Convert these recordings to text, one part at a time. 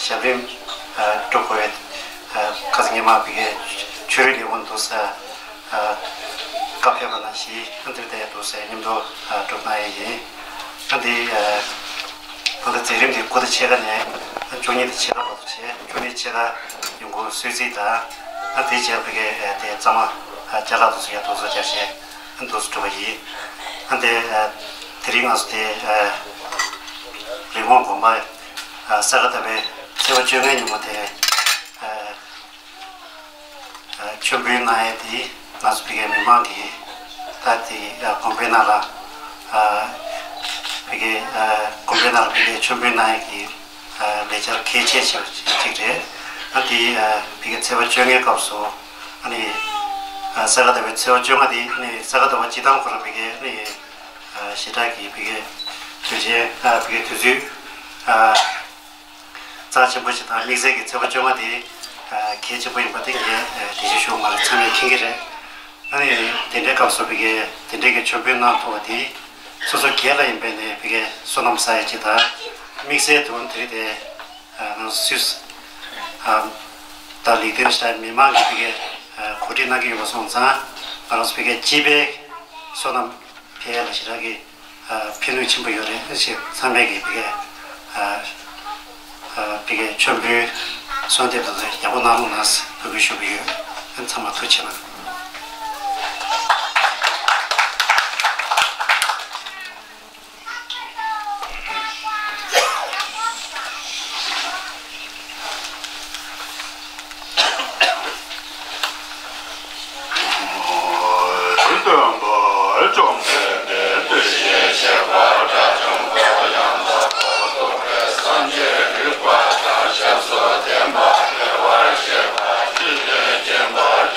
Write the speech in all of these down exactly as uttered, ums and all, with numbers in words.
ཞབས་རིམ་སྒྲུབ་དགོས་པའི་ཁ་སང་ཉི་མ་བི་གའི་ཆོས་རིག་ལས་ཁུངས་འདུག་ས་བཀའ་ཕེབས་པ་ནང་བཞིན་འདིར་བསྡད་འདུག་ས་མཉམ་དུ་སྒྲུབ་གནང་ཡས་ཡིན། ཨ་འདི་ད་ལྟ་མཛད་རིམ་འདི་དགུ་དང་ཕྱེད་ཀ་ནས་བཅུ་གཉིས་དང་ཕྱེད་ཀ་བར་དུ་བྱས། བཅུ་གཉིས་ཕྱེད་ཀ་ཡོང་སྒོ་གསོལ་ཚིགས་དང་། ཨ་དེ་རྗེས་བི་གའི་དེ་གཙང་མ་ཅ་ལག་དུ་སུ་ཡ་དུ་སུ་བྱ་བྱས། འདུག་སེ་གྲུབ་པ་ཡིན། ཨ་ནི་དེ་དེ་རིང་ང་ཚོ་དེ་རི་བོང་དགོན་པ་ས་ག་ཟླ་བའི་ཚེས་པ་བཅོ་ལྔའི་ཉིན་མོ་དེ་མཆོད་འབུལ་གནང་ཡས་དེ་ང་ཚོ་བི་གའི་མི་མང་གིས་ད་དེ་དགོན་པའི་ནང་ལ་བི་གའི་དགོན་པའི་ནང་ལ་བི་གའི་མཆོད་འབུལ་གནང་ཡས་ཀྱི་ལས་འཆར་གལ་ཆེ་ཤོས་ཅིག་རེད། ཨ་དེ་བི་གའི་ཚེས་པ་བཅོ་ལྔའི་སྐབས་སུ་ཨ་ནི་ས་ག་ཟླ་བའི་ཚེས་པ་བཅོ་ལྔ་དེ་ཨ་ནི་ས་ག་ཟླ་བ་སྤྱི་བཏང་ཁོ་རང་བི་གའི་ཨ་ནི་ཞེ་དྲག་གི་བི་གའི་དུས་ཆེན་བི་གའི་དུས་ཚོད་རྩ་ཆེན་པོ་ཞིག་དང་དམིགས་བསལ་གྱི་ཚེས་པ་བཅོ་ལྔ་དེ་གལ་ཆེན་པོ་ཡིན་པ་དེ་ངས་དེ་བཞིན་ཞུ་མ་རེད། ཚང་མས་མཁྱེན་གྱི་རེད། ཨ་ནི་དེ་འདྲའི་སྐབས་སུ་བི་གའི་དེ་འདྲའི་གི་མཆོད་འབུལ་གནང་ཐུབ་པ་དེ་སོ་སོ་སྒེར་ལ་ཡིན་པའི་ནས་བི་གའི་བསོད་ནམས་བསགས་ཡས་ཅིག་དང་། དམིགས་བསལ་དུ་དེ་རིང་དེ་ང་ཚོ་སུད་ད་ལིག་ཏེན་ཤི་ཏན་མི་མང་གི་བི་གའི་གོ་སྒྲིག་གནང་གི་ཡོད་པ་སོང་ཙང་ང་རང་ཚོ་བི་གའི་སྤྱི་པའི་བསོད་ནམས་འཕེལ་ཡས་ལ་ཞེ་དྲག་གི་ཕན་ནུས་ཆེན་པོ་ཡོད་རེད། ཞེས་ཚང་མས་ཀྱི་བི་གའི་བི་གའི་མཆོད་འབུལ་གསོལ་འདེབས་དང་ཡག་པོ་གནང་རོགས་གནང་ཟེར་འབོད་སྐུལ་ཞུ་གི་ཡོད། ཚང་མ་ཐུགས་རྗེ་ཆེ་གནང་། སྟོན་པ་བཅོམ་ལྡན་འདས་དེ་བཞིན་གཤེགས་པ་དགྲ་བཅོམ་པ་ཡང་དག་པར་རྫོགས་པའི་སངས་རྒྱས་རིག་པ་དང་ཞབས་སུ་ལྡན་པ་བདེ་བར་གཤེགས་པ་འཇིག་རྟེན་མཁྱེན་པ་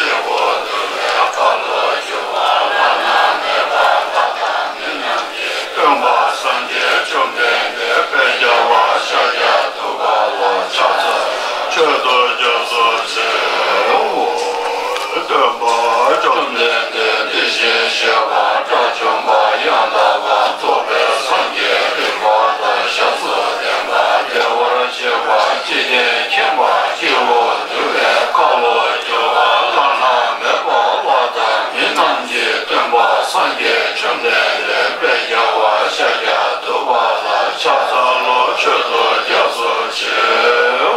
སྐྱེས་བུ་འདུལ་བའི་ཁ་ལོ་སྒྱུར་བ་བླ་ན་མེད་པ་ལྷ་དང་མི་རྣམས་ཀྱི་སྟོན་པ་སངས་རྒྱས་བཅོམ་ལྡན་འདས་དཔལ་རྒྱལ་བ་ཤཱཀྱ་ཐུབ་པ་ལ་ཕྱག་འཚལ་ལོ། མཆོད་དོ་སྐྱབས་སུ་མཆིའོ། སྟོན་པ་བཅོམ་ལྡན་འདས་དེ་བཞིན་གཤེགས་པ་དགྲ་བཅོམ་པ་ཡང་དག་པར་རྫོགས་པའི་སངས་རྒྱས་རིག་པ་དང་ཞབས་སུ་ལྡན་པ་བདེ་བར་གཤེགས་པ་འཇིག་རྟེན་མཁྱེན་པ་སྐྱེས་བུ་འདུལ་བའི་ཁ་ལོ་སྒྱུར་བ་བླ་ན་མེད་པ་ལྷ་དང་མི་རྣམས་ཀྱི་སྟོན་པ་སངས་རྒྱས་བཅོམ་ལྡན་འདས་དཔལ་རྒྱལ་བ་ཤཱཀྱ་ཐུབ་པ་ལ་ཕྱག་འཚལ་ལོ། མཆོད་དོ་སྐྱབས་སུ་མཆིའོ།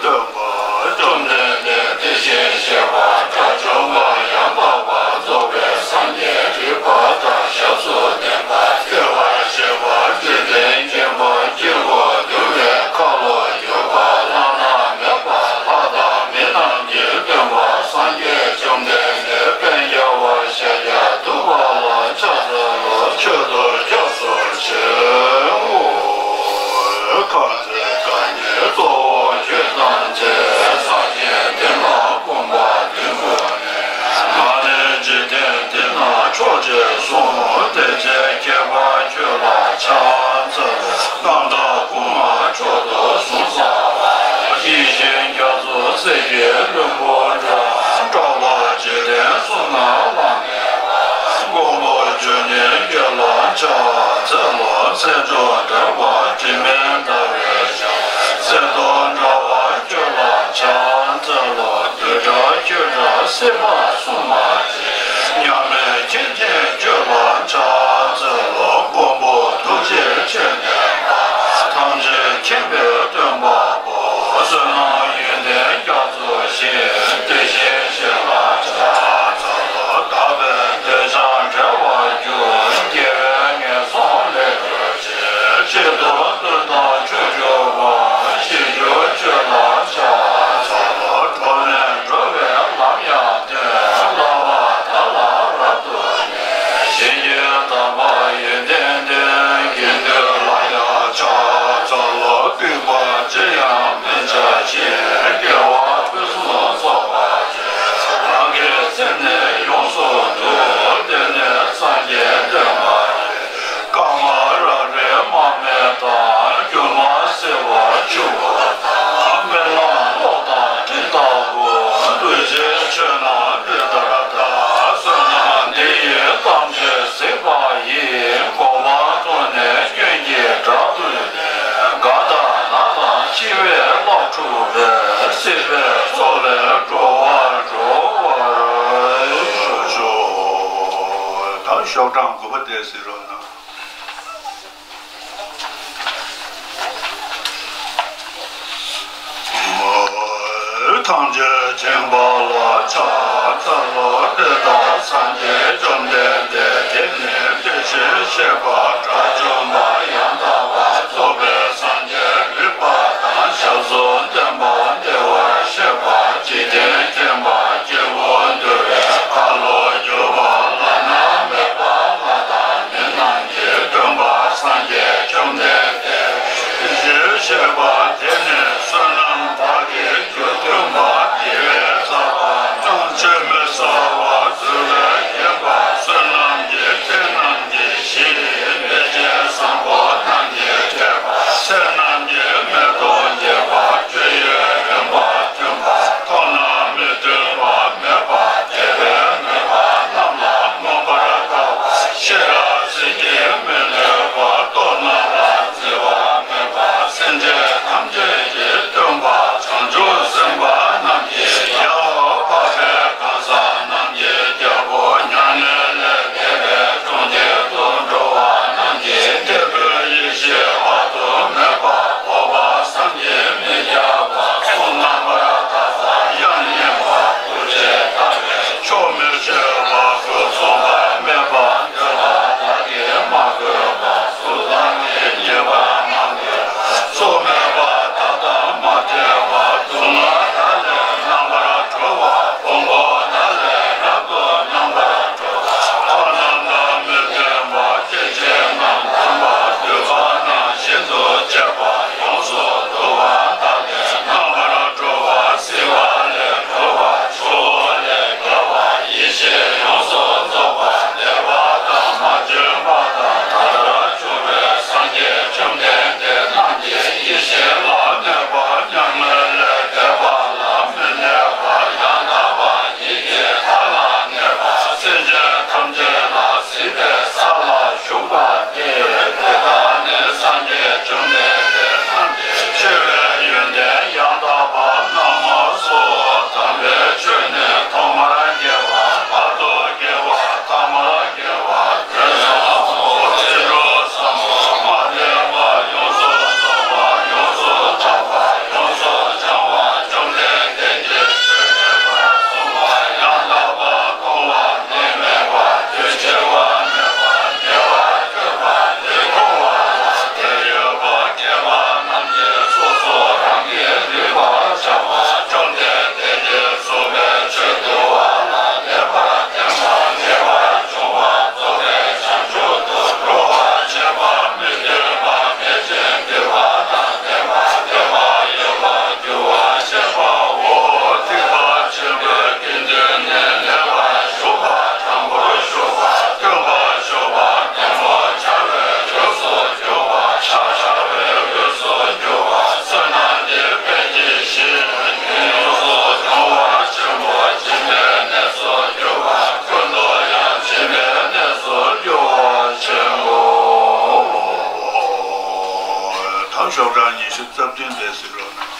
སྟོན་པ་བཅོམ་ལྡན་འདས་དེ་བཞིན་གཤེགས་པ་དགྲ་བཅོམ་པ་ཡང་དག་པར་རྫོགས་པའི་སངས་རྒྱས་རིག་པ་དང་ཞབས་སུ་ལྡན་པ་བདེ་བར་གཤེགས་པ་འཇིག་རྟེན་མཁྱེན་པ་སྐྱེས་བུ་འདུལ་བའི་ཁ་ལོ་སྒྱུར་བ་བླ་ན་མེད་པ་ལྷ་དང་མི་རྣམས་ཀྱི་སྟོན་པ་སངས་རྒྱས་བཅོམ་ལྡན་འདས་དཔལ་རྒྱལ་བ་ཤཱཀྱ་ཐུབ་པ་ལ་ཕྱག་འཚལ་ལོ། མཆོད་དོ་སྐྱབས་སུ་མཆིའོ། ཁ་ཚིག་རྐང་གཉིས་གཙོ་བོ་ཁྱོད་བལྟམས་ཚེ། ས་ཆེན་འདི་ན་དགོན་པ་བདུན་བརྐོས་ནས། མ་ཎི་འཇིག་རྟེན་འདི་ན་མཆོག་ཅེས་གསུངས། དེ་ཚེ་ཁྱད་པར་ཁྱོད་ལ་ཕྱག་འཚལ་ལོ། རྣམ་དག་སྐུ་མངའ་མཆོག་ཏུ་གཟུང་ས་པ། ཡིད་བཞིན་རྒྱ་མཚོ་གསེར་གྱི་ལྷུན་པོ་འདྲ། གྲགས་པ་འཇིག་རྟེན་གསུམ་ན་བླ་མེད་པ། མགོན་པོ་འབྱུང་གནས་ཁྱོད་ལ་ཕྱག་འཚལ་ལོ། མཚན་མཆོག་འདྲ་བ་དྲི་མེད་ཟླ་བའི་ཞལ། མཚན་མཐོང་འདྲ་བ་ཁྱོད་ལ་ཕྱག་འཚལ་ལོ། བདུད་དགྲ་ཁྱོད་དགྲ་སྲིད་པ་སྲུང་བ་ཆེ། མཉམ་མེད་མཁྱེན་ཅན་ཁྱོད་ལ་ཕྱག་འཚལ་ལོ། མགོན་པོ་ཐུགས་རྗེ་ཆེ་ལྡན་པ། ཐམས་ཅད་མཁྱེན་པའི་སྟོན་པ་པོ། བསོད་ནམས་ཡོན་ཏན་རྒྱ་མཚོ་བཞིན། དེ་བཞིན་གཤེགས་ལ་ཕྱག་འཚལ་ལོ། དག་པའི་འདོད་ཆགས་བྲལ་བར་གྱུར། དགེ་བའི་ངན་སོང་ལས་གྲོལ་ཕྱིར། གཅིག་ཏུ་བསྡུ་དང་མཆོག་གྱུར་པ། ཞིབ་འཇུག་ཆོས་ལ་ཕྱག་འཚལ་ལོ། འགྲོ་ནས་འགྲོ་བའི་ལམ་ཡང་སྟོན། བསླབ་པ་དག་ལ་རབ་ཏུ་གཞན་གྱིས་དག་པ་ཡོན་ཏན་ལྡན། དགེ་འདུན་ལ་ཡང་ཕྱག་འཚལ་ལོ། སྡིག་པ་ ཤོག་གྲངས་དགུ་པ་དེ་གཟིགས་རོགས་གནང་། ཐམས་ཅད་མཁྱེན་པ་ལ་ཕྱག་འཚལ་ལོ། དེ་ལྟར་སངས་རྒྱས་བཅོམ་ལྡན་འདས་དེ་ནི་དེ་བཞིན་གཤེགས་པ་དགྲ་བཅོམ་པ་ཡང་དག་པར་རྫོགས་པའི་སངས་རྒྱས་རིག་པ་དང་ཞབས་སུ་ལྡན་པ་བདེ་བར་གཤེགས་པ་འཇིག་རྟེན་མཁྱེན་པ་སྐྱེས་བུ་འདུལ་བའི་ཁ་ལོ་སྒྱུར་བ་བླ་ན་མེད་པ་ལྷ་དང་མི་རྣམས་ཀྱི་སྟོན་པ་སངས་རྒྱས་བཅོམ་ལྡན་འདས་དེ་བཞིན་གཤེགས་པ་དེ་ནི་བསོད་ནམས་དག་གི་རྒྱུ་མཐུན་པ་དགེ་བའི་རྩ་བ་རྣམས་ཆུད་མི་ཟ་བར་བསྲུང་བའི་བརྒྱན་པ་བསོད་ནམས་ཀྱི་རྟེན་རྣམས་ཀྱི་གཞི་ཡི་དཔེ་ཅན་བཟང་པོ་རྣམས་ཀྱི་ཐེག་པ་ཚེ་རྣམས་ཀྱི་མེ་ཏོག་རྒྱས་པ་སྤྱོད་ཡུལ་རིམ་པ་མཐུན་པ་མཐོང་ན་མི་མཐུན་པ་མེད་པ་དད་པས་མོས་པ་རྣམས་ལ་མངོན་པར་དགའ་བ་ཤེས་རབ་སེམས་ཀྱིས་མི་གནས་པ་རྟོགས་རྣམས་ལ་བརྩེ་བ་མེད་པ་སེམས་ཅན་ཐམས་ཅད་ཀྱི་སྟོན་པ་བྱང་ཆུབ་སེམས་དཔའ་རྣམས་ཀྱི་ཡང་འཕགས་པའི་གང་ཟག་རྣམས་ཀྱི་རྒྱལ་པོ་མྱ་ངན་ལས་འདས་པའི་གྲོང་ཁྱེར་དུ་འགྲོ་བ་རྣམས་ཀྱི་འབྲས་བུ་ཡེ་ཤེས་དཔག་ཏུ་མེད་པ་འཕགས་པ་བསམ་གྱིས་མི་ཁྱབ་པ་གསུང་རྣམ་པར་དག་པ་དབྱངས་སྙན་པ་ཐུགས་རྗེ་ལྟ་བས་ཆོག་མི་ཤེས་པ་སྐུ་གསུང་ཐུགས་མེད་པ་འདོད་པ་དག་གིས་མ་གོས་པ། གཟུགས་དང་ནི་ཉེས་པར་མ་གོས། གཟུགས་མེད་པ་དག་དང་མ་བྲལ་བ། སྡུག་བསྔལ་དག་ལས་རྣམ་པར་གྲོལ་བ། ཕུང་པོ་དག་ལས་རབ་ཏུ་རྣམ་པར་གྲོལ་བ། འཕགས་རྣམས་དང་མི་མཐུན་པ། སྐྱེ་མཆེད་རྣམས་མཐུན་པ། འདོད་པ་རྣམས་ཤིན་ཏུ་ཆད་པ། ཡོངས་སུ་འདུལ་བ་དག་ལས་རྣམ་པར་གྲོལ་བ། སྲིད་པ་ལས་གྲོལ་བ། ཆོས་ལས་རྒྱལ་བ། ཡེ་ཤེས་ཡོངས་སུ་རྫོགས་པ། བདེ་བ་དང་མ་བྱོན་པ་དང་ད་ལྟར་བྱུང་བའི་སངས་རྒྱས་བཅོམ་ལྡན་འདས་རྣམས་ཀྱི་ཡེ་ཤེས་ལ་གནས་པ་མྱ་ངན་ལས་འདས་པ་ལ་མི་གནས་པ་ཡང་དག་པ་ཉིད་ཀྱི་མཐའ་ལ་གནས་པ་སེམས་ཅན་ཐམས་ཅད་ལ་གཟིགས་པའི་ས་ལ་བཞུགས་པ་སྟེ། དེ་དག་ནི་སངས་རྒྱས་བཅོམ་ལྡན་འདས་རྣམས་ཀྱི་ཆེ་བའི་ཡོན་ཏན་ཡང་དག་པ་རྣམས་སོ། དམ་པའི་ཆོས་ནི་ཐོག་མར་སྐྱེ་བ། བར་དུ་སྐྱེ་བ། ཐ་མར་སྐྱེ་བ། དུས་གསུམ་ཚེ་སྒྲུབ་ཟབ་མོ་མ་འདྲེས་པ། ཡོངས་སུ་རྫོགས་པ། ཡོངས་སུ་གྲགས་པ། ཡོངས་སུ་བྱང་བ། བཅོམ་ལྡན་འདས་ཀྱི་ཆོས་ཉན་པར་གསུངས་པ་ཡང་དག་པར་མཐོང་བ། ནད་མེད་པ། དུས་འཆི་བ་མེད་པ། བདེ་བར་གྱུར་པ། དེ་མཐོང་བ་ལ་དེར་ཡོད་པ་མཁས་པ་རྣམས་ཀྱིས་སོ་སོ་རང་གིས་རིག་པར་བྱ་བ། བཅོམ་ལྡན་འདས་ཀྱིས་གསུངས་པའི་ཆོས་འདུལ་བ་ལ་ངེས་པར་བརྟེན་པ། ངེས་པར་འབྱུང་བ། རྫོགས་པའི་བྱང་ཆུབ་ཏུ་འགྲོ་བར་བྱེད་པ། མི་མཐུན་པ། མེད་ཅིང་མཐུན་པ་དང་ལྡན་པ། ལྡན་པ་ཡོད་པར་འགྱུར་བར་བྱེད་པའོ། ཐེག་པ་ཆེན་པོའི་དགེ་འདུན་ནི་ལེགས་པར་ཞུགས་པ། དྲང་པོར་ཞུགས་པ། མཐུན་པར་ཞུགས་པ། བདེན་པར་བྱ་བའི་འོས་སུ་གྱུར་པ། ཕྱག་བྱ་བའི་འོས་སུ་གྱུར་པ། བསོད་ནམས་འདི་དཔལ་གྱི་གཞི། ཡོངས་སུ་གྱུར་པ་ཆེན་པོ་སྦྱིན་པའི་གནས་སུ་གྱུར་པ། ཀུན་ཏུ་ཡང་སྦྱིན་པའི་གནས་སུ་གྱུར་པ་ཆེན་པོ། ད་ཤོག་གྲངས་ཉི་ཤུ་རྩ་བདུན་དེ་གཟིགས་རོགས་གནང་།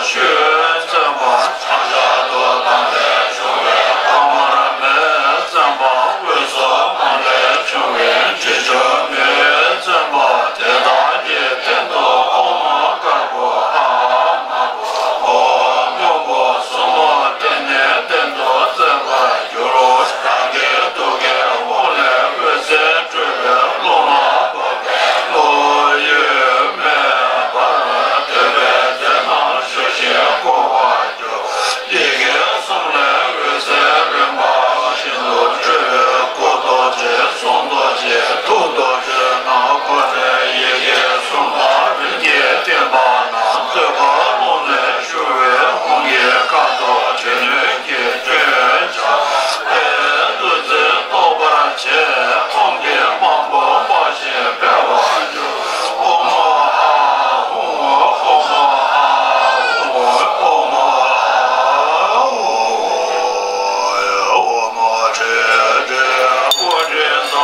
ཆོས་བཙན་པ་ཕྱག་རྒྱ་རྡོར་དང་ལས་བྱུང་བའི། ཀ་མ་ར་མའི་བཙན་པ་འོད་སྲུང་མ་ལས་བྱུང་བའི། འབྲི་ཆུ་མོའི་བཙན་པ་དེ་དག་གི་སྟེང་དུ་ཨོཾ་དཀར་པོ་ཨཱཿཧཱུྃ་མ་བུ་ཨོཾ་སྔོན་པོ་གསུམ་པོ་བརྟེན་ནས་གཏན་དུ་བཙན་པར་གྱུར། རང་གི་ཐུགས་ཀའི་དབང་ལས་འོད་ཟེར་སྤྲོས་པའི་རླུང་ལ་བབས་པས། བློ་ཡུལ་མེད་པར་འདོད་པའི་དེ་རྣམས་ཞུ་ཞིང་བསྐོར་བར་གྱུར། ཡི་གེ་གསུམ་ལས་འོད་ཟེར་རིམ་པ་བཞིན་དུ་སྤྲོས་པས་སྐུ་རྡོ་རྗེ་གསུང་རྡོ་རྗེ་ཐུགས་རྡོ་རྗེ་ནང་ཁོ་ནའི་ཡི་གེ་གསུམ་དང་རིམ་གྱིས་བརྟེན་པ་རྣམས་ཐོད་པ་རླུང་ནས་ཞུ་བའི་ཧཱུྃ་གི་ཁ་དོག་ཅི་ནུས་ཀྱིས་སྤྲོས་བྱ། པས་བདུད་རྩི་བཟློག་པར་བྱེད། ཧཱུྃ་གི་དབང་པོ་འབར་ཞིང་འཕེལ་བར་འགྱུར། ཨོཾ་ཨཱཿཧཱུྃ། ཨོཾ་ཨཱཿཧཱུྃ། ཨོཾ་ཨཱཿཧཱུྃ། ཨོཾ་ཧྲཱིཿ་ཧྲཱིཿ་སྐུ་དྲི་ཟ་ན་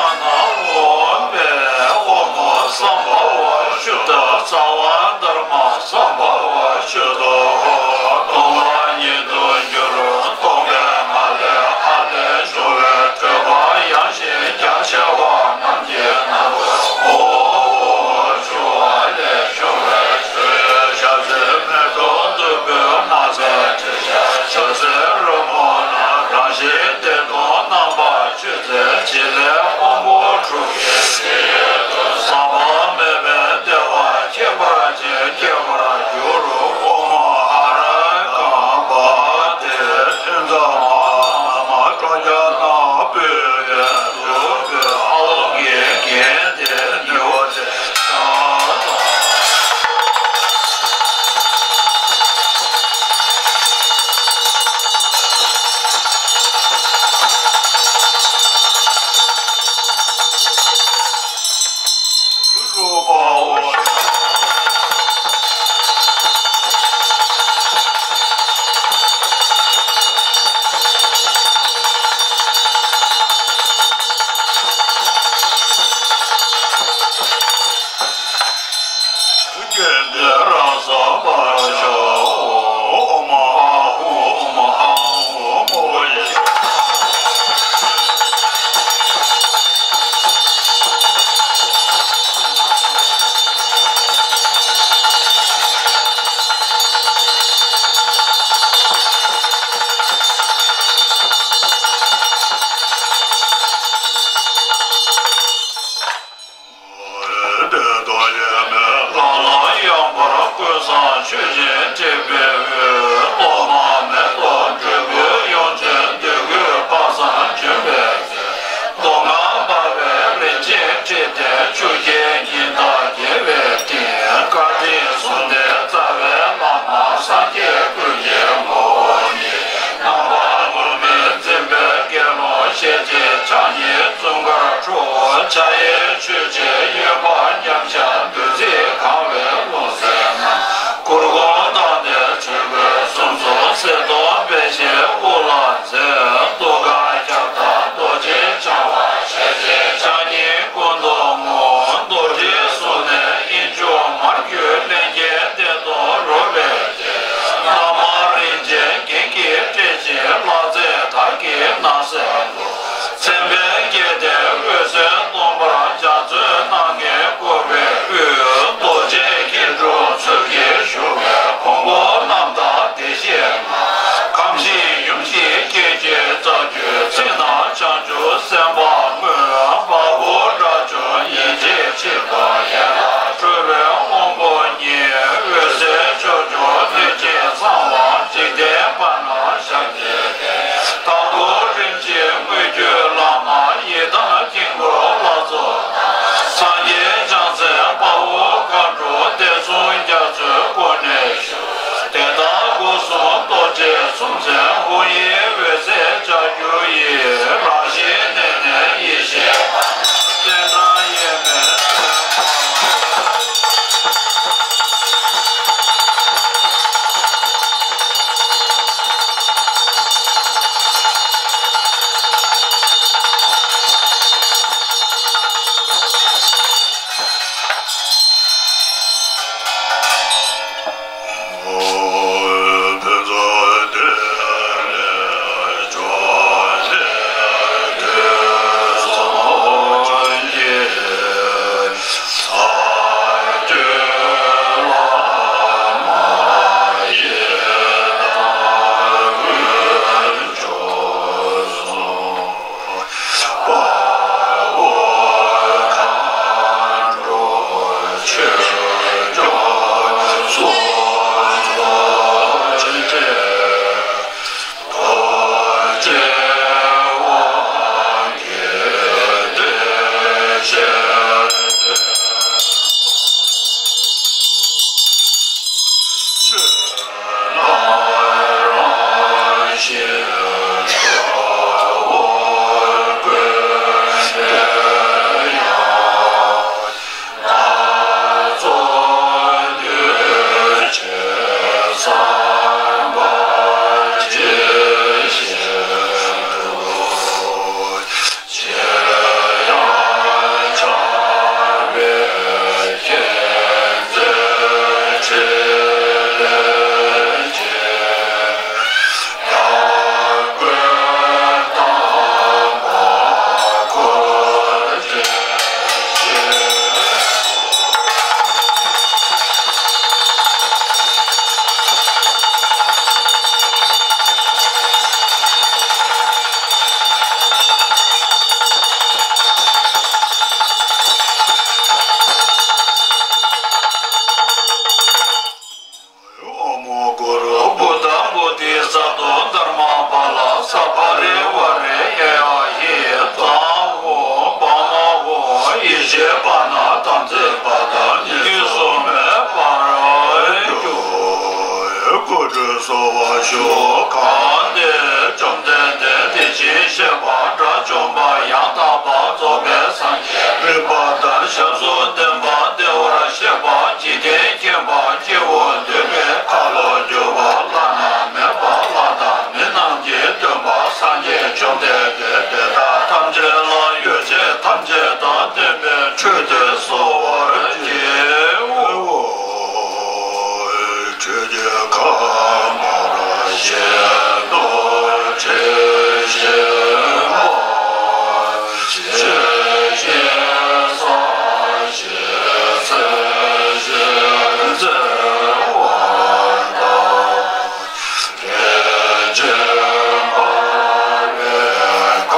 ན་འོད་འཕེལ། ཨོཾ་སམྦྷ་ཝ་ཤུདྡྷ་སརྦ་དྷརྨ་སམྦྷ་ཝ་ཤུདྡྷོ་ཧོ། སྟོང་པ་ཉིད་དུ་གྱུར། སྟོང་པའི་ངང་ལས་ཨ་ལས་བྱུང་བའི་ཐོད་པ་ཡངས་ཤིང་རྒྱ་ཆེ་བ་རྣམས་ཀྱི་ནང་དུ་ཨོ་ཨོ་ཆུ་བ་ལས་བྱུང་བའི་ཆུ་ཡི་ཞལ་ཟས་མེ་ཏོག་བདུག་སྤོས་མ་ཟད་དྲི་ཆབ་ཞལ་ཟས་རོལ་མོ་རྣམས་རང་བཞིན་བདེ་སྟོང་རྣམ་པར་ཆུད་ཟོས་བྱེད་ལས་དབང་པོ་དྲུག་གི་ཡུལ་དུ་ཟག་པ་མེད་པའི་བདེ་བ་ཁྱད་པར་ཅན་སྐྱེ་བར་འགྱུར། ཨོཾ་ཨ་ར་ཀམ་པ་ཏི། ཐུན་མཚམས་མ་མ་སྤྲོ་བྱ་རྣམས་སྤོས་པས་བདུག་སྤོས་ཨ་ལོང་གི་རྒྱན་དེ་ནི་འོ་ཙེ། ལྷ་ལ་ཡང་བར་ཀུན་བཟང་མཆོད་སྦྱིན་སྤྲིན་པའི་དབུས། སློབ་མ་མེ་ཏོག་འབྲས་བུ་ཡོངས་ཅན་འདོད་དགུའི་དཔག་བསམ་ལྗོན་པའི་ཚལ། མདོ་སྔགས་འབར་བའི་རིན་ཆེན་ཁྲི་སྟེང་ཆུ་སྐྱེས་ཉི་ཟླ་རྒྱས་པའི་སྟེང་། བཀའ་དྲིན་གསུམ་ལྡན་རྩ་བའི་བླ་མ་སངས་རྒྱས་ཀུན་གྱི་ངོ་བོ་ཉིད། རྣམ་པ་ངུར་སྨྲིག་འཛིན་པའི་དགེ་སློང་ཤེས་བྱའི་ཕྱག་གཉིས་ཟུང་དཀར་ཁྲོ་བོ་འཇའ་ཡི་ཆོས་ཀྱི་ཡོན་པ་མཉམ་ཤར་བདུད་རྩིས་གང་བའི་རླུང་གསལ་རྣམས། གུར་གུམ་ ཞུ། གང་དེ་བཅོམ་ལྡན་འདས་དེ་བཞིན་གཤེགས་པ་དགྲ་བཅོམ་པ་ཡང་དག་པར་རྫོགས་པའི་སངས་རྒྱས་རིག་པ་དང་ཞབས་སུ་ལྡན་པ་བདེ་བར་གཤེགས་པ་འཇིག་རྟེན་མཁྱེན་པ་སྐྱེས་བུ་འདུལ་བའི་ཁ་ལོ་སྒྱུར་བ་བླ་ན་མེད་པ་ལྷ་དང་མི་རྣམས་ཀྱི་སྟོན་པ་སངས་རྒྱས་བཅོམ་ལྡན་འདས་དེ་དག་ཐམས་ཅད་ལ་ཡོ་བྱད་ཐམས་ཅད་དང་ལྡན་པའི་ཁྲུས་དེ་གསོལ་བར་བགྱིའོ། ཁྲུས་ཀྱི་ཁ་མར་བཞེས་ཏོ། ཁྲུས་བཞེས་མར་བཞེས་ཞེས་བྱ་ཞེས་ཚེ་ཞེས་བརྩེ་བ་དང་། ལས་ཅན་འབར་བའི་ཀ་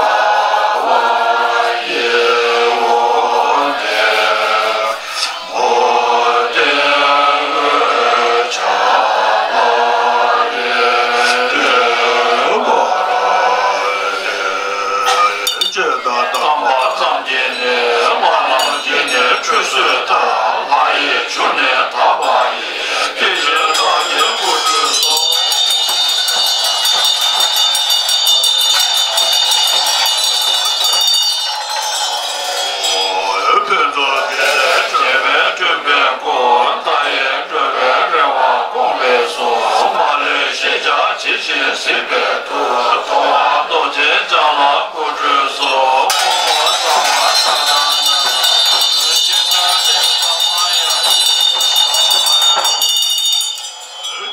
བ་ཡི་འོག་ནས། མོ་ཏེ་འོད་ཆགས་ལ་རེ་ལྟོས་པར་ལས་བྱེད་དང་བསྡམས་པ་ཙམ་གྱིས་ནི་ལྷ་རྣམས་ཀྱིས་ནི་ཁྲུས་གསོལ་ལྟར་ལྷ་ཡི་ཆུ་ནི་དག་པ་ཡིན། དེ་བཞིན་བདག་གིས་སྐུ་ཁྲུས་གསོལ། ཕུན་ཚོགས་འདི་ལས་བྱུང་བའི་སྤྲུལ་པའི་སྐུ། མཐའ་ཡས་འགྲོ་བའི་རེ་བ་སྐོང་བའི་གཟུངས། མ་ལུས་ཤེས་བྱ་ཇི་བཞིན་གཟིགས་པའི་མཐུ། མཐོང་བ་རྡོ་རྗེ་འཆང་ལ་སྐུ་ཁྲུས་གསོལ། ཨོཾ་ཨོ་ཏ་ཝ་ཏ་ཏ་ན་ན་ན་ན་ཤི་ན་དེ་ས་མ་ཡ་ཤི།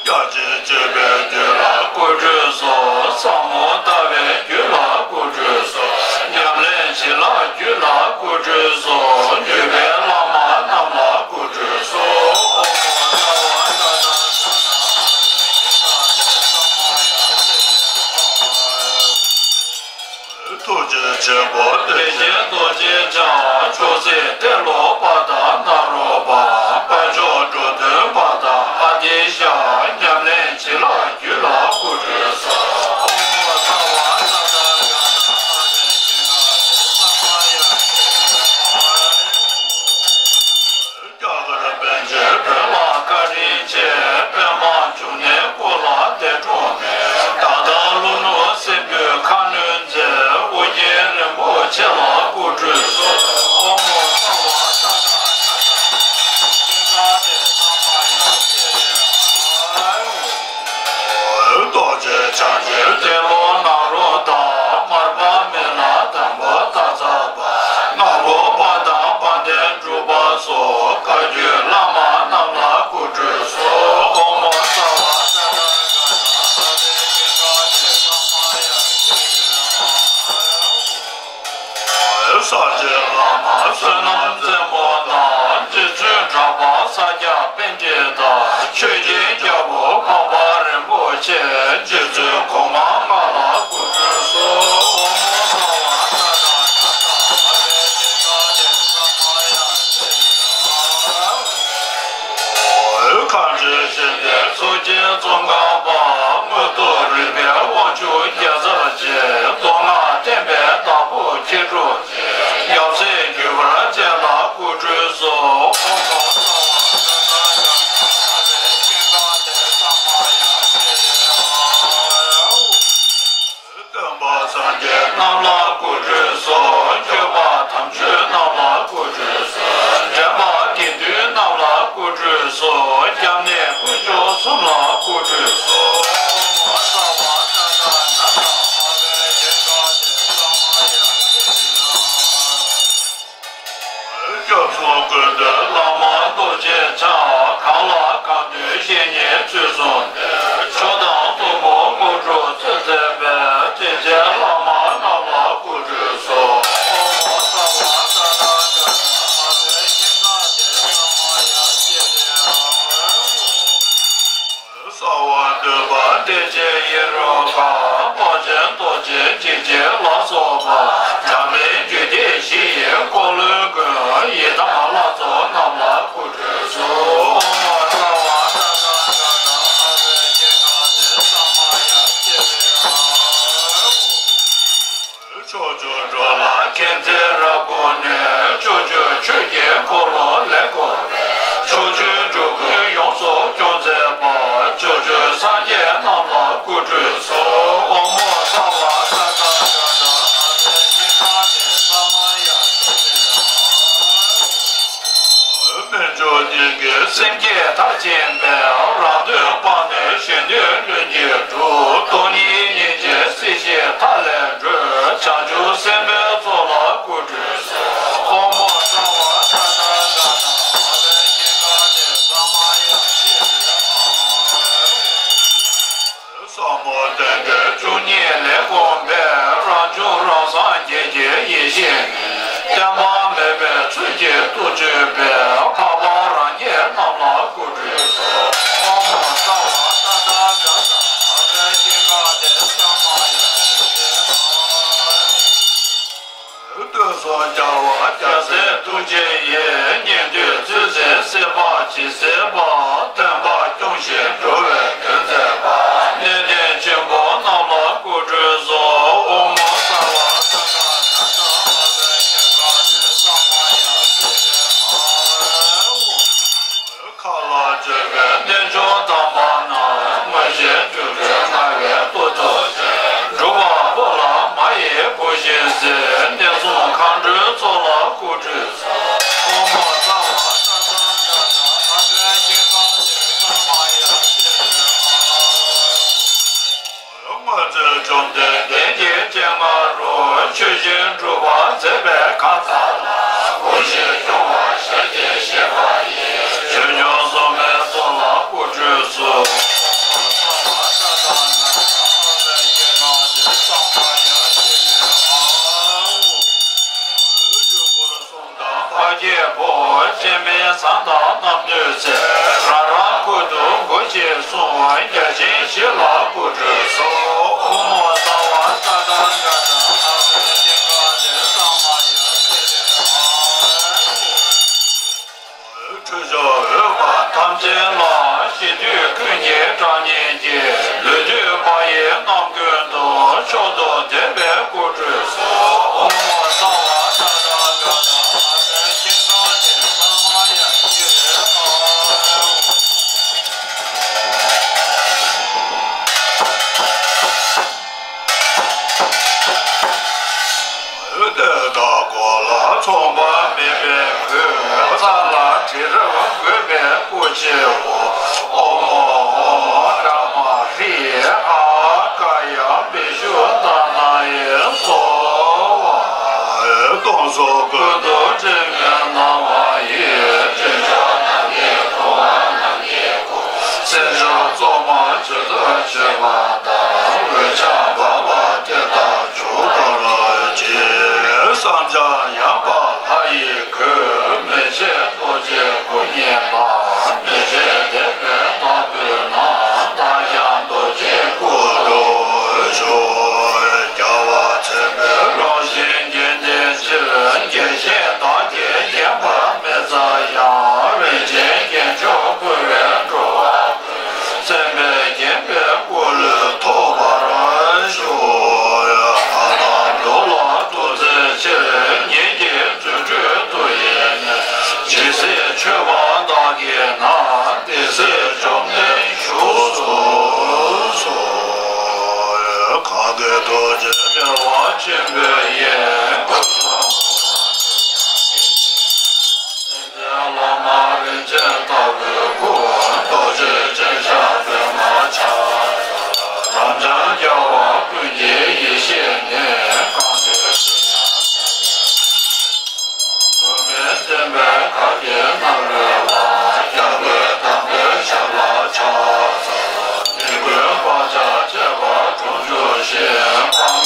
བརྒྱ་བྱིན་སྤྱོད་པའི་རྒྱུད་ལ་སྐུ་ཁྲུས་གསོལ། ཟབ་མོ་ལྟ་བའི་རྒྱུད་ལ་སྐུ་ཁྲུས་གསོལ། ཉམས་ལེན་བྱིན་རླབས་རྒྱུད་ལ་སྐུ་ཁྲུས་གསོལ། འདུས་པའི་བླ་མ་རྣམས་ལ་སྐུ་ཁྲུས་གསོལ། ཨོཾ་ཨོ་ཏ་ཝ་ཏ་ཏ་ན་ན་ཧ་རེ་ཀི་ན་དེ་ས་མ་ཡ་ཤི་ནི་ཧ། ཐུགས་རྗེ་ཆེན་པོ་དེ་བཞིན་རྡོ་རྗེ་འཆང་། མཆོག་སྲེད་ཏེ་ལོ་པ་དང་ནཱ་རོ་པ། དཔལ་མཆོག་འགྲོ་དོན་པ་དང་ཨ་ཏི་ཤ། ཉམས་ལེན་བྱིན་རླབས་རྒྱུད་ལ་སྐུ་ཁྲུས་གསོལ། ཨོཾ་ཨོ་ཏ་ཝ་ཏ་ཏ་ག་ན་ཧ་རེ་ཀི་ན་དེ་ས་མ་ཡ་ཤི་ནི་ཧ། རྒྱ་གར་པཎ་ཆེན་བོད་ལ་བཀའ་དྲིན་ཆེ། པདྨ་འབྱུང་གནས་སྐུ་ལ་འདས་གྲོངས་མེད། ད་ལྟ་ལྷོ་ནུབ་སྲིན་པོའི་ཁ་གནོན་མཛད། ཨོ་རྒྱན་རིན་པོ་ཆེ་ལ་སྐུ་ཁྲུས་གསོལ། ཨོཾ་ཨོ་ཏ་ཝ་ཏ་ཏ་ག་ན་ཧ་རེ་ཀི་ན་དེ་ས་མ་ཡ་ཤི་ནི་ཧ། རྡོ་རྗེ་འཆང་ཆེན་ཏེ་ལོ་ནཱ་རོ་དང་། མར་པ་མི་ལ་དང་པོ་སྟག་ཚང་པ། སྔགས་པོ་པ་དང་དཔལ་ལྡན་འབྲུག་པ་སོགས། བཀའ་བརྒྱུད་བླ་མ་རྣམས་ལ་སྐུ་ཁྲུས་གསོལ། ཨོཾ་ཨོ་ཏ་ཝ་ཏ་ཏ་ག་ན་ཧ་རེ་ཀི་ན་དེ་ས་མ་ཡ་ཤི་ནི་ཧ། སངས་རྒྱས་བླ་མ་བསོད་ནམས་རྩེ་མོ་དང་། རྗེ་བཙུན་གྲགས་པ་ས་སྐྱ་པཎ་ཆེན་དང་། ཆོས་རྒྱལ་རྒྱལ་པོ་འཕགས་པ་རིན་པོ་ཆེ། རྗེ་བཙུན་གོང་མ་ལྔ་ལ་སྐུ་ཁྲུས་གསོལ། ཨོཾ་ཨོ་ཏ་ཝ་ཏ་ཏ་ན་ད་ཧ་རེ་ཀི་ན་དེ་ས་མ་ཡ་ཤི་ནི་ཧ། ཁམས་ཆེན་ཞི་བདེ་མཚོ་སྐྱེས་ཙོང་ཁ་པ། མངོན་རྟོགས་རིག་པའི་དབང་ཕྱུག་རྒྱལ་ཚབ་ཆེ། མདོ་སྔགས་བསྟན་པའི་བདག་པོ་མཁས་གྲུབ་ཆེ། ཡབ་སྲས་བརྒྱུད་པར་བཅས་ལ་སྐུ་ཁྲུས་གསོལ། ཨོཾ་ཨོ་ཏ་ཝ་ཏ་ཏ་ག་ན་ཧ་རེ་ཀི་ན་དེ་ས་མ་ཡ་ཤི་ནི་ཧ། སྟོན་པ་སངས་རྒྱས་རྣམས་ལ་སྐུ་ཁྲུས་གསོལ། སྐྱོབ་པ་དམ་ཆོས་རྣམས་ལ་སྐུ་ཁྲུས་གསོལ། འདྲེན་པ་དགེ་འདུན་རྣམས་ལ་སྐུ་ཁྲུས་གསོལ། སྐྱབས་གནས་དཀོན་མཆོག་གསུམ་ལ་སྐུ་ཁྲུས་གསོལ། ཨོཾ་ཨོ་ཏ་ཝ་ཏ་ཏ་ན་ད་ཧ་རེ་ཀི་ན་དེ་ས་མ་ཡ་ཤི་ནི་ཧ། སྐྱབས་སོགས་ཀུན་འདུས་བླ་མ་རྡོ་རྗེ་འཆང་། གང་ལ་གང་འདུལ་བཤེས་གཉེན་ཚུལ་བཟུང་སྟེ། མཆོག་དང་གཏུམ་མོ་དངོས་གྲུབ་སྩོལ་མཛད་པའི། དྲིན་ཅན་བླ་མ་རྣམས་ལ་སྐུ་ཁྲུས་གསོལ། ཨོཾ་ཨོ་ཏ་ཝ་ཏ་ཏ་ག་ན་ཧ་རེ་ཀི་ན་དེ་ས་མ་ཡ་ཤི་ནི་ཧ། གསང་བ་འདུས་པ་བདེ་ཆེན་ཡེ་རུ་ཀ། རློབ་ཆེན་རྡོ་རྗེ་འཇིགས་བྱེད་ལ་སོགས་པ། འབྲལ་མེད་རྒྱུད་སྡེ་བཞི་ཡི་འཁོར་ལོའི་མགོན། ཡི་དམ་ལྷ་ཚོགས་རྣམས་ལ་སྐུ་ཁྲུས་གསོལ། ཨོཾ་ཨོ་ཏ་ཝ་ཏ་ཏ་ག་ན་ཧ་རེ་ཀི་ན་དེ་ས་མ་ཡ་ཤི་ནི་ཧ། ཕྱོགས་བཅུར་འགྲོ་ལ་མཁྱེན་བརྩེ་རབ་དགོངས་ནས། ཕྱོགས་བཅུར་ཆོས་ཀྱི་འཁོར་ལོ་ལས་བསྐོར་བའི། ཕྱོགས་བཅུའི་འགྲོ་ཀུན་ཡོངས་སུ་སྐྱོབ་མཛད་པ། ཕྱོགས་བཅུའི་སངས་རྒྱས་རྣམས་ལ་སྐུ་ སེམས་བསྐྱེད་མཐར་ཕྱིན་པས་རང་དོན་སྤངས་ནས་གཞན་དོན་ལྷུན་གྱིས་གྲུབ། སྟོང་ཉིད་སྙིང་རྗེའི་སྲིད་ཞིའི་མཐའ་ལས་གྲོལ། བྱང་ཆུབ་སེམས་དཔའི་ཚོགས་ལ་སྐུ་ཁྲུས་སོ། ཨོཾ་ཨ་ཏྭ་ཝ་ཏདྱ་ཐཱ། ཨ་ཝེ་ཤི་ཀ་ཏེ་ས་མ་ཡ་ཤི་རེ་ཨ། ཟབ་མོ་རྟེན་འབྲེལ་བཅུ་གཉིས་ལས་བསྒོམས་པས་རང་བྱུང་རང་སངས་རྒྱས་ཀྱི་ཡེ་ཤེས་ནི། བརྟན་པ་མེད་པའི་ཚུལ་གྱིས་ཐུགས་ཆུད་པས་འཕགས་པ་རང་རྒྱལ་རྣམས་ལ་སྐུ་ཁྲུས་སོ། ཨོཾ་ཨ་ཏྭ་ཝ་ཏདྱ་ཐཱ། ཨ་ཝེ་ཤི་ཀ་ཏེ་ས་མ་ཡ་ཤི་རེ་ཨ། ལུས་སྟོད་སོགས་རྒྱལ་བ་རྒྱལ་སྲས་ཐུགས་རྗེ་ཡིས། ཉན་ཐོས་ཚུལ་འཛིན་སྲིད་པ་ཇི་སྲིད་པ། བསྟན་པ་སྐྱོང་ཞིང་འགྲོ་བའི་དོན་མཛད་པ། གནས་བརྟན་ཆེན་པོ་རྣམས་ལ་སྐུ་ཁྲུས་སོ། ཨོཾ་ཨ་ཏྭ་ཝ་ཏདྱ་ཐཱ། ཨ་ཝེ་ཤི་ཀ་ཏེ་ས་མ་ཡ་ཤི་རེ་ཨ། མཁའ་ལ་སྤྱོད་པའི་གནས་མཆོག་དམ་པ་རྣམས། མངོན་ཤེས་སྒྱུ་འཕྲུལ་མངའ་བའི་སྟོབས་ཐོབ་ཅིང་། འགྲུབ་པ་པོ་ལ་མ་ཡི་བུ་བཞིན་གཟིགས། གནས་སྲུང་མཁའ་འགྲོའི་ཚོགས་ལ་སྐུ་ཁྲུས་སོ། ཨོཾ་ཨ་ཏྭ་ཝ་ཏདྱ་ཐཱ། ཨ་ཝེ་ཤི་ཀ་ཏེ་ས་མ་ཡ་ཤི་རེ་ཨ། སྔོན་ཚེ་བཅོམ་ལྡན་འདས་ཀྱི་སྤྱན་སྔ་རུ། ཆོས་བཞིན་སྒྲུབ་པ་མཛད་པའི་གང་ཟག་ལ། དགོངས་ཤིག་སྐྱོང་བ་ཞལ་གྱིས་བཞེས་པ་ཡི། ཆོས་སྐྱོང་སྲུང་མའི་ཚོགས་ལ་སྐུ་ཁྲུས་སོ། ཨོཾ་ཨ་ཏྭ་ཝ་ཏདྱ་ཐཱ། ཨ་ཝེ་ཤི་ཀ་ཏེ་ས་མ་ཡ་ཤི་རེ་ཨ། ཡུལ་འཁོར་གསུམ་དང་འཕགས་སྐྱེས་པོ། སྤྱན་མིག་བཟང་དང་རྣམ་ཐོས་སྲས། རང་རང་ཁུར་དུ་འགོ་བྱས་གསུངས། བརྒྱ་བྱིན་བཞི་ལ་སྐུ་ཁྲུས་སོ། ཨོཾ་ཨ་ཏྭ་ཝ་ཏདྱ་ཐཱ། ཨ་ཝེ་ཤི་ཀ་ཏེ་ས་མ་ཡ་ཤི་རེ་ཨ། ཁྲུས་ཆོག་འོས་པ་ཐམས་ཅད་ལ། ཞི་དུས་ཀུན་གྱི་གྲངས་སྙེད་ཀྱིས། ལུས་དུས་པ་ཡི་རྣམ་ཀུན་ཏུ། མཆོག་ཏུ་དད་པས་སྐུ་ཁྲུས་སོ། ཨོཾ་ཨ་ཏྭ་ཝ་ཏདྱ་ཐཱ། ཨ་ཝེ་ཤི་ཀ་ཏེ་ས་མ་ཡ་ཤི་རེ་ཨ། འོད་ཟེར་དང་གོ་ལ་མཚུངས་པ་མེད་པའི་གོས། རྩ་ལ་དྲི་རབ་བགོས་པའི་སྐུ་ཆེ་བོ། ཨོཾ་ཨོཾ་བྲ་མ་ཧྲཱིཿ་ཨཱཿ་ཀཱ་ཡ་བི་ཤུདྡྷ་ནཱ་ཧཱིཿ་སྭཱ་ཧཱ། སྟོང་གཟུགས་ཀུན་ཏུ་དྲི་མེད་སྣང་བ་ཡི། དྲི་མཆོག་རྣམས་ཀྱིས་གང་བ་རྣམས་ཀྱི་སྐུ། སེམས་མཆོག་བཙོ་མ་ཆུ་དང་མཆོད་པ་དང་། འོད་ཆགས་འབར་བ་དེ་དག་བྱུང་བར་བགྱི། བསམ་བྱང་ཡངས་པ་ལྷ་ཡི་གོས། མི་ཕྱེད་རྡོ་རྗེའི་སྐུ་བརྙེས་ལ། མི་ཕྱེད་དད་པས་བདག་འབུལ་ན། བདག་ཀྱང་རྡོ་རྗེའི་སྐུ་རུ་ཤོག། རྒྱལ་བ་མཚན་དཔལ་རང་བཞིན་རྒྱན་ལྡན་ཕྱིར། རྒྱལ་བཞིན་བདག་གིས་བརྒྱན་པ་མི་ཟ་ཡང་། རིན་ཆེན་རྒྱན་མཆོག་ཕུལ་བས་འགྲོ་བ་ཀུན། སེམས་དཔའ་བརྒྱན་པའི་སྐུ་ལུས་ཐོབ་པར་ཤོག། ལྷ་དང་འགྲོ་ལ་ཐུགས་བརྩེའི་ཕྱིར། ཉིད་ཀྱི་རྫུ་འཕྲུལ་དུ་ཡིས་ནི། ཇི་སྲིད་མཆོད་པ་བདག་གིས་ན། དེ་སྲིད་བཅོམ་ལྡན་བཞུགས་སུ་གསོལ། གང་གི་ཐུགས་རྗེས་བདེ་བ་ཆེན་པོའི་དབྱིངས། བླ་མ་རིན་ཆེན་ལྟ་བུའི་སྐུ། རྡོ་རྗེ་ཅན་ཞབས་པད་མ་ཆགས། རབ་འབྱམས་རྒྱལ་བ་ཀུན་གྱི་ཡེ་ཤེས་ནི། གང་དུ་ཕྱིན་ཡང་། མུ་མེད་བརྟན་པའི་གར་གྱིས་བརྣབ་རོལ་པ། རྒྱལ་པོའི་དམ་པའི་ཞབས་ལ་ཕྱག་འཚལ་ལོ། ཉིན་ཀུན་བག་ཆགས་ཆད་པ་གྲོལ་འགྱུར་ཞིང་། དཔག་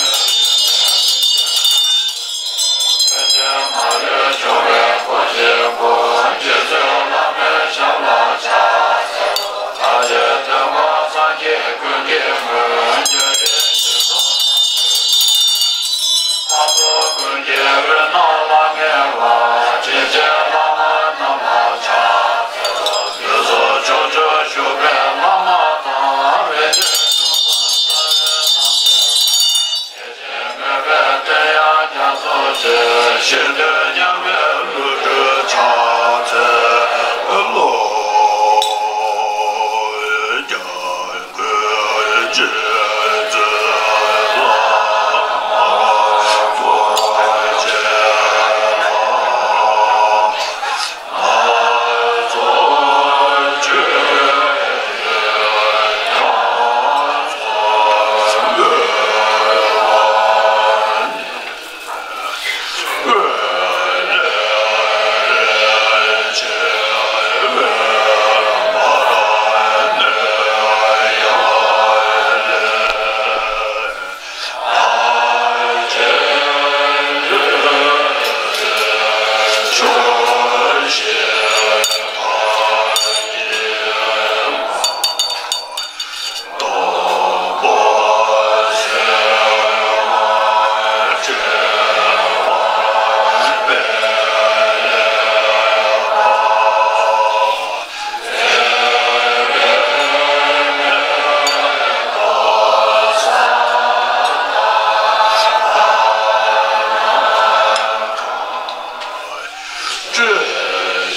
མེད་ཡོན་ཏན་མ་ལུས་འབྱུང་བའི་གོ་འཕང་པོ། རྗེ་བཙུན་བླ་མའི་ཞབས་ལ་ཕྱག་འཚལ་ལོ། ལྷ་ཡི་སྟོན་པ་སངས་རྒྱས་ཀུན་གྱི་མགོན། རྒྱལ་སྲས་ཞིང་དུ་དམ་ཆོས་ཀུན། འཕགས་ཚོགས་ཀུན་གྱི་དབུས་ན་ལྷང་ངེ་བ། དྲིན་ཅན་བླ་མ་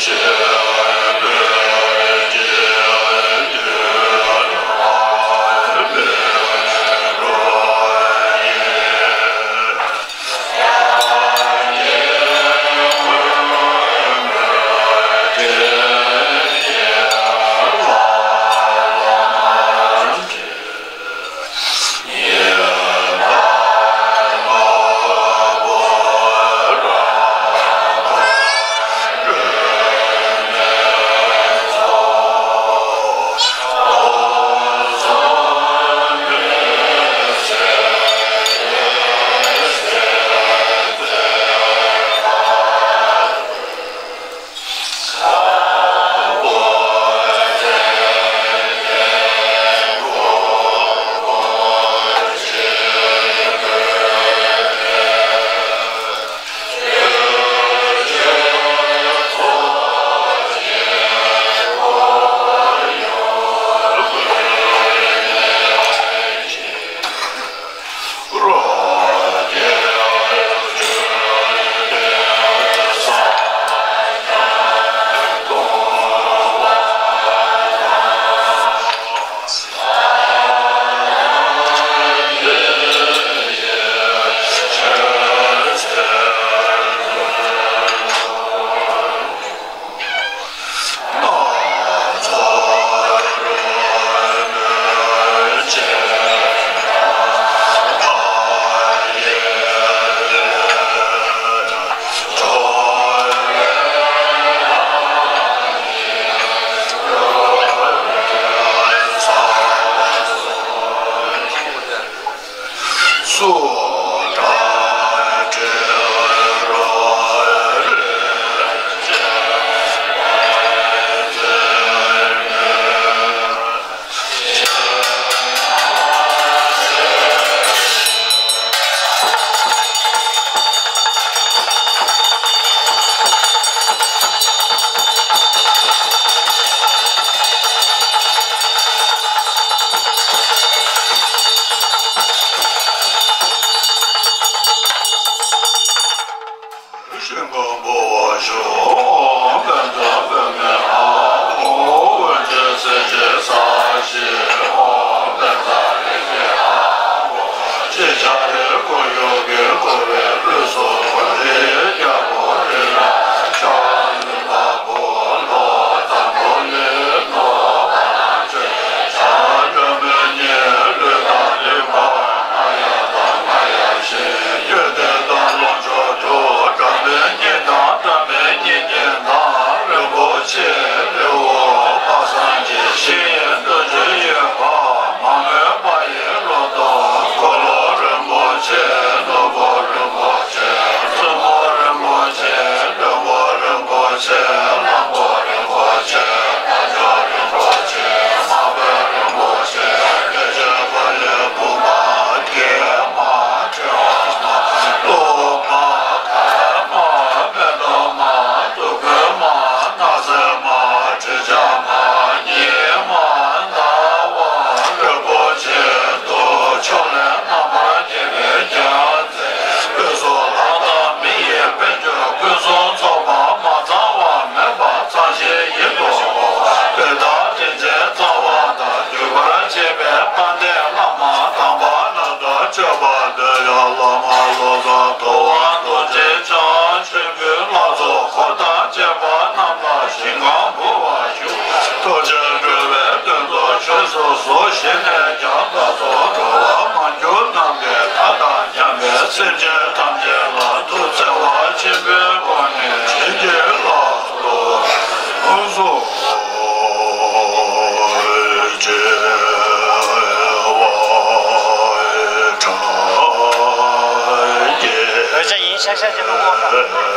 ཤིང་གི་འབུལ་བ་ཞུ། ཨོཾ་བཛྲ་པདྨེ་ཧཱུྃ། ཨོཾ་ཨོ་རྒྱན་སྲས་བཅས་ས་གཞི། ཨོཾ་བཛྲ་རེ་ཧེ་ཧཱུྃ། ཅེས་བྱ་རེ་སྐོར་ཡུག་གེ་བསྐོར་བའི་དབུས་སུ་རེ་རྒྱལ་པོ་རེ་ར་ཤ་ཡུམ་བ་པོ་ལོ་དང་པོ་ལས་ནོ་བ་ན་ཆོས་བྱ་སྒྲོལ་མའི་གཉེན་ལུས་དང་ལུས་འཕགས་མ་ཡ་དང་མ་ཡ་བཞི། ཡོན་ཏན་དང་ལོངས་སྤྱོད་དྲུག་བཀྲམ་པའི་གཉེན་དང་བཀྲམ་པའི་གཉེན་ཉེ་དང་རིན་པོ་ཆེ་ལེའུ་པ་སངས་རྒྱས་ཞིང་རྡོ་རྗེ་འོད་འཕགས་མ་མོས་པ་ཡི་ལོ་ཏོག་འཁོར་ལོ་རིན་པོ་ཆེ་ནོར་བུ་རིན་པོ་ཆེ་བཙུན་མོ་རིན་པོ་ཆེ་བློན་པོ་རིན་པོ་ཆེ་གླང་པོ་རིན་པོ་ཆེ་རྣལ་འབྱོར་རིན་པོ་ཆེ་དམག་དཔོན་རིན་པོ་ཆེ་ལས་བྱེད་པ་ལས་བུམ་པ་རྒྱལ་མ་ཁྲི་ཕྲག་མ་ཀླུ་མ་ཀརྨ་མེ་ཏོག་མ་དུག་ཁུ་མ་ནགས་ཚལ་མ་ཁྲི་བྱང་མ་ཉི་མ་ཟླ་བ་རིན་པོ་ཆེ་དུ་ཕྱོགས་ལས་རྣམ་པར་རྒྱལ་བའི་རྒྱལ་མཚན། དབུས་སུ་ལྷ་དང་མི་ཡི་དཔལ་འབྱོར་ཕུན་སུམ་ཚོགས་པ་མ་ཚང་བ་མེད་པ་ཚང་ཞིང་ཡིད་དུ་འོང་བ་དཔལ་དང་དྲིན་ཅན་གཙང་བ་དང་། འཇུག་པར་བྱེད་པའི་དཔལ་ལྡན་བླ་མ་དམ་པ་རྣམས་དང་མཆོད་པར་འདོད་ཡོན་བླ་མ་བློ་བཟང་ཐུབ་དབང་རྡོ་རྗེ་འཆང་། མཆོད་འབུལ་ལྷ་ཚོགས་འཁོར་དང་བཅས་པ་རྣམས་ལ་ཞིང་ཁམས་འབུལ་བར་ཞུ། ཐུགས་རྗེ་འགྲོ་བའི་དོན་དུ་ཆོས་སུ་གཟུགས་བཞེས་ནས་ཀྱང་། བདག་སོགས་འགྲོ་བ་མང་པོ་རྣམས་ཀྱི་མཐའ་དང་མཉམ་པའི་སེམས་ཅན་ཐམས་ཅད་ལ་ཐུགས་བརྩེ་བ་ཆེན་པོའི་སྒོ་ནས་བྱིན་གྱིས་བརླབ་ཏུ་གསོལ། འོད་ཆ་ཡིན་ཤག་ཤག་ཅིག་ལོག་གོ།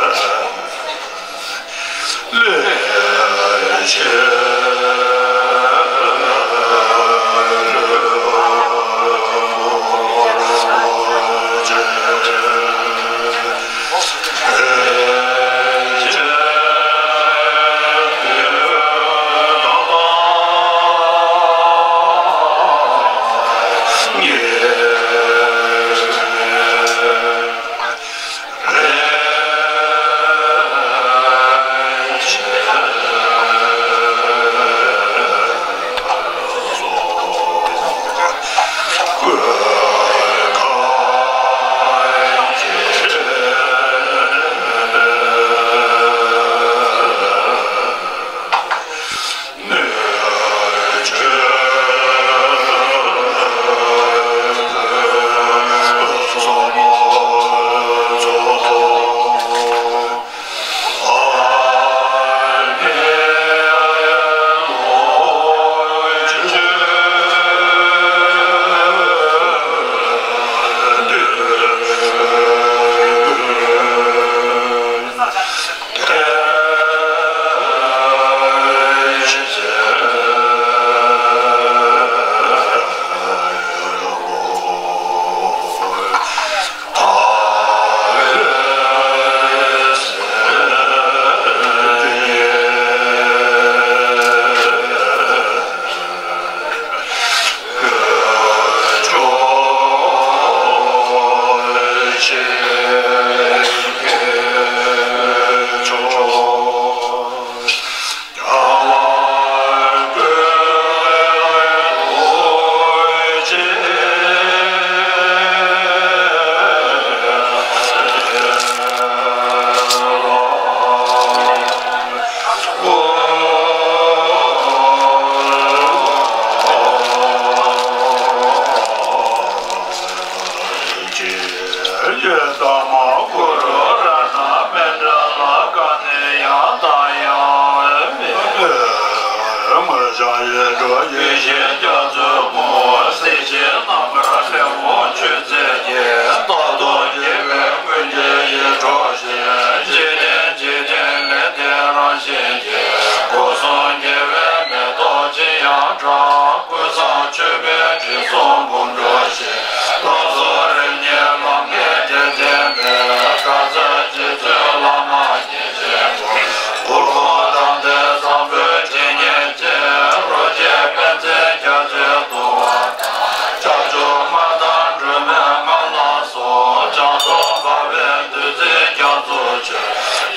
བྱང་ཡི་འགྲོ་ཡི་ཡེ་ཤེས་རྒྱ་མཚོའི་ངོ་བོ། སྲིད་ཞིའི་རྣམ་པར་ལྷུང་བ་ཆོས་མཛད་ཀྱི། རྟག་ཏུ་དགྱེས་པའི་ཀུན་མཁྱེན་ཡིད་འཕྲོག་བཞིན། འཇིག་རྟེན་འཇིག་རྟེན་ལས་འདས་རང་བཞིན་གྱི། སྒོ་གསུམ་རྒྱལ་བའི་མེ་ཏོག་ཅི་ཡང་བཀྲ། ཀུན་བཟང་མཆོད་པའི་དྲི་བསུང་བུམ་འགྲོ་བཞིན། རྣམ་གསུམ་རིམ་གཉིས་ལམ་ལྔའི་དྲིན་ལྡན་པའི། དགའ་ཚལ་རྗེ་བཙུན་བླ་མ་མཉེས་ཆེན་པོ། གུར་གུམ་དམ་ལྡན་བཟང་པོའི་དྲིན་གཉེར་ཅན། རོལ་རྒྱའི་པཎ་ཆེན་རྒྱ་མཚོའི་ཏོག་དབང་དང་། ལྕགས་ཀྱུ་དམར་མདངས་སྒྲོལ་མའི་རྔ་ལ་སོགས། ལྗང་ཚོགས་འབར་བའི་བདུད་རྩིའི་རྒྱ་མཚོ་ཆེ།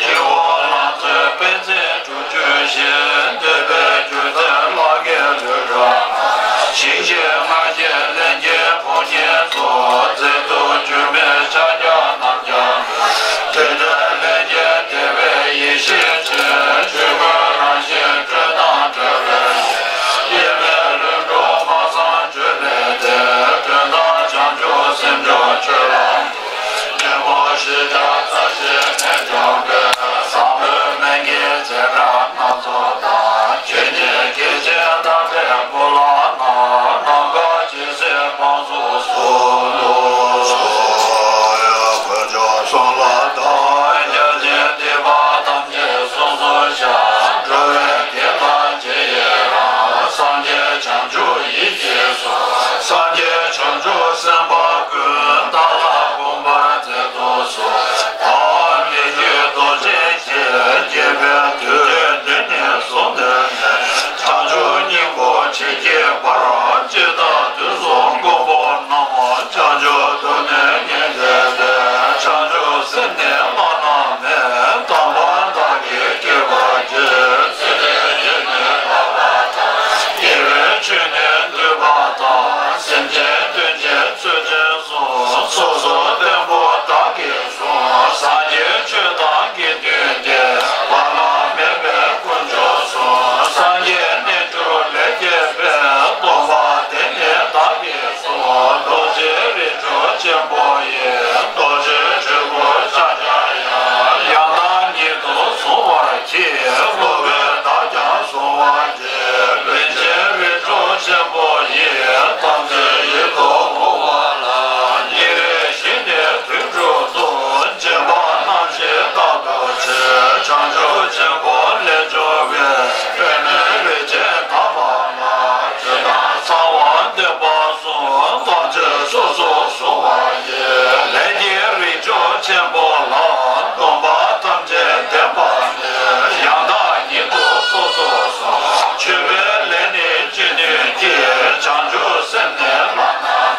ཡིད་འོང་ལང་ཚོའི་དཔལ་མཛད་སྒྲུབ་བརྒྱུད་བཞིན། འདོད་པའི་རྒྱུ་མཚན་ལག་གི་ལུས་སྒྲ། ཞིང་གཤེགས་ལྔ་བརྒྱའི་ལྷན་སྐྱེས་ཕོ་ཉའི་ཚོགས། མཛེས་སྡུག་འགྱུར་མེད་ཕྱག་རྒྱ་རྣམ་རྒྱལ་མོ། དེ་འདྲའི་ལྷན་སྐྱེས་བདེ་བའི་ཡེ་ཤེས་ཅན། ཆོས་སྐུའི་རང་བཞིན་སྤྲོས་དང་བྲལ་བའི་ཡེ། དབྱེར་མེད་ལྷུན་གྲུབ་སྨྲ་བསམ་བརྗོད་ལས་འདས། དོན་དམ་བྱང་ཆུབ་སེམས་མཆོག་ཆོས་ལ། ཉོན་མོངས་ཤེས་བྱ་རྩ་བཞིའི་གནད་འཇོམས་པའི། བཟང་པོའི་སྨན་གྱི་རྗེས་འབྲང་སྣ་ཚོགས་དང་། ཆོས་ཉིད་སྐྱེ་མཆེད་དག་པའི་སྤོ་ལགས་རྣམས། ནམ་མཁའ་ཇི་སྲིད་དཔང་བཙུགས་སུ། དཀོན་མཆོག་གསུམ་ལ་བདག་སྙིང་རྗེ། སྡིག་པ་ཐམས་ཅད་སོ་སོར་བཤགས། འགྲོ་བའི་དགེ་དང་བྱས་ཡི་རང་། སངས་རྒྱས་བྱང་ཆུབ་ཡིད་ཀྱིས་སོ། སངས་རྒྱས་བྱང་ཆུབ་སེམས་དཔའ་ཀུན། བདག་ལ་དགོངས་པར་མཛད་དུ་གསོལ། ཐ་མི་དད་རྡོ་རྗེ་འཆང་། དགྱེས་པའི་དུས་འདི་ནས་བཟུང་སྟེ། བྱང་ཆུབ་སྙིང་པོ་ཇི་སྐྱེས་བར། ཇི་ལྟར་དུས་གསུམ་མགོན་པོ་རྣམས། བྱང་ཆུབ་ཏུ་ནི་ངེས་འབྱུང་སྟེ། བྱང་ཆུབ་སེམས་ནི་བླ་ན་མེད། དམ་པ་བདག་གིས་བསྐྱེད་པར་བགྱི། ཚེ་འདིར་ཡིད་ནི་ལྷག་པ་དང་། དགེ་བའི་ཆོས་ནི་འདུས་པ་དང་། སེམས་ཅན་དོན་ཆེན་ཚུལ་ཁྲིམས་སྲུང་། སོ་སོར་བརྟན་པོ་བདག་གིས་སྲུང་། སངས་རྒྱས་ཆོས་དང་དགེ་འདུན་ཏེ། བར་ན་མེད་པའི་དཀོན་མཆོག་གསུམ། སངས་རྒྱས་རྣལ་འབྱོར་ལས་སྐྱེས་པའི། སྟོན་པ་དེ་ནི་བདག་གིས་སྲུང་། རྡོ་རྗེ་རིགས་དྲུག་ཆེན་པོ་ཡི། རྡོ་རྗེའི་སྤྲུལ་སྐུ་ཕྱག་རྒྱ་ཡང་། ཡང་དག་ཉིད་དུ་གཟུང་བར་བགྱི། སློབ་དཔོན་བདག་ཀྱང་གཟུང་བར་བགྱི། རིན་ཆེན་རིགས་དྲུག་ཆེན་པོ་ཡི། དམ་ཚིག་ཡིད་དུ་འོང་བ་ལ། ཉེ་རིང་ཞི་ནས་དོན་གྲུབ་ཏུ། སྦྱིན་པ་རྣམ་བཞི་རྟག་ཏུ་བྱེད། བྱང་ཆུབ་ཆེན་པོ་ལས་བྱུང་བའི། པདྨའི་རིགས་ཅན་དག་པ་ལ། ཇི་ལྟར་གསང་བ་འདུས་པ་གསུམ། ཐམས་ཅད་སོ་སོར་གཟུང་བར་བགྱི། ལས་ཀྱི་རིགས་དྲུག་ཆེན་པོ་ལ། སྡོམ་པ་ཐམས་ཅད་ལྡན་པ་ནི། ཡང་དག་ཉིད་དུ་སོ་སོར་གཟུང་། མཆོད་པའི་ལས་ནི་ཅི་ནུས་ཀྱིས། བྱང་ཆུབ་སེམས་ནི་བླ་ན་མེད།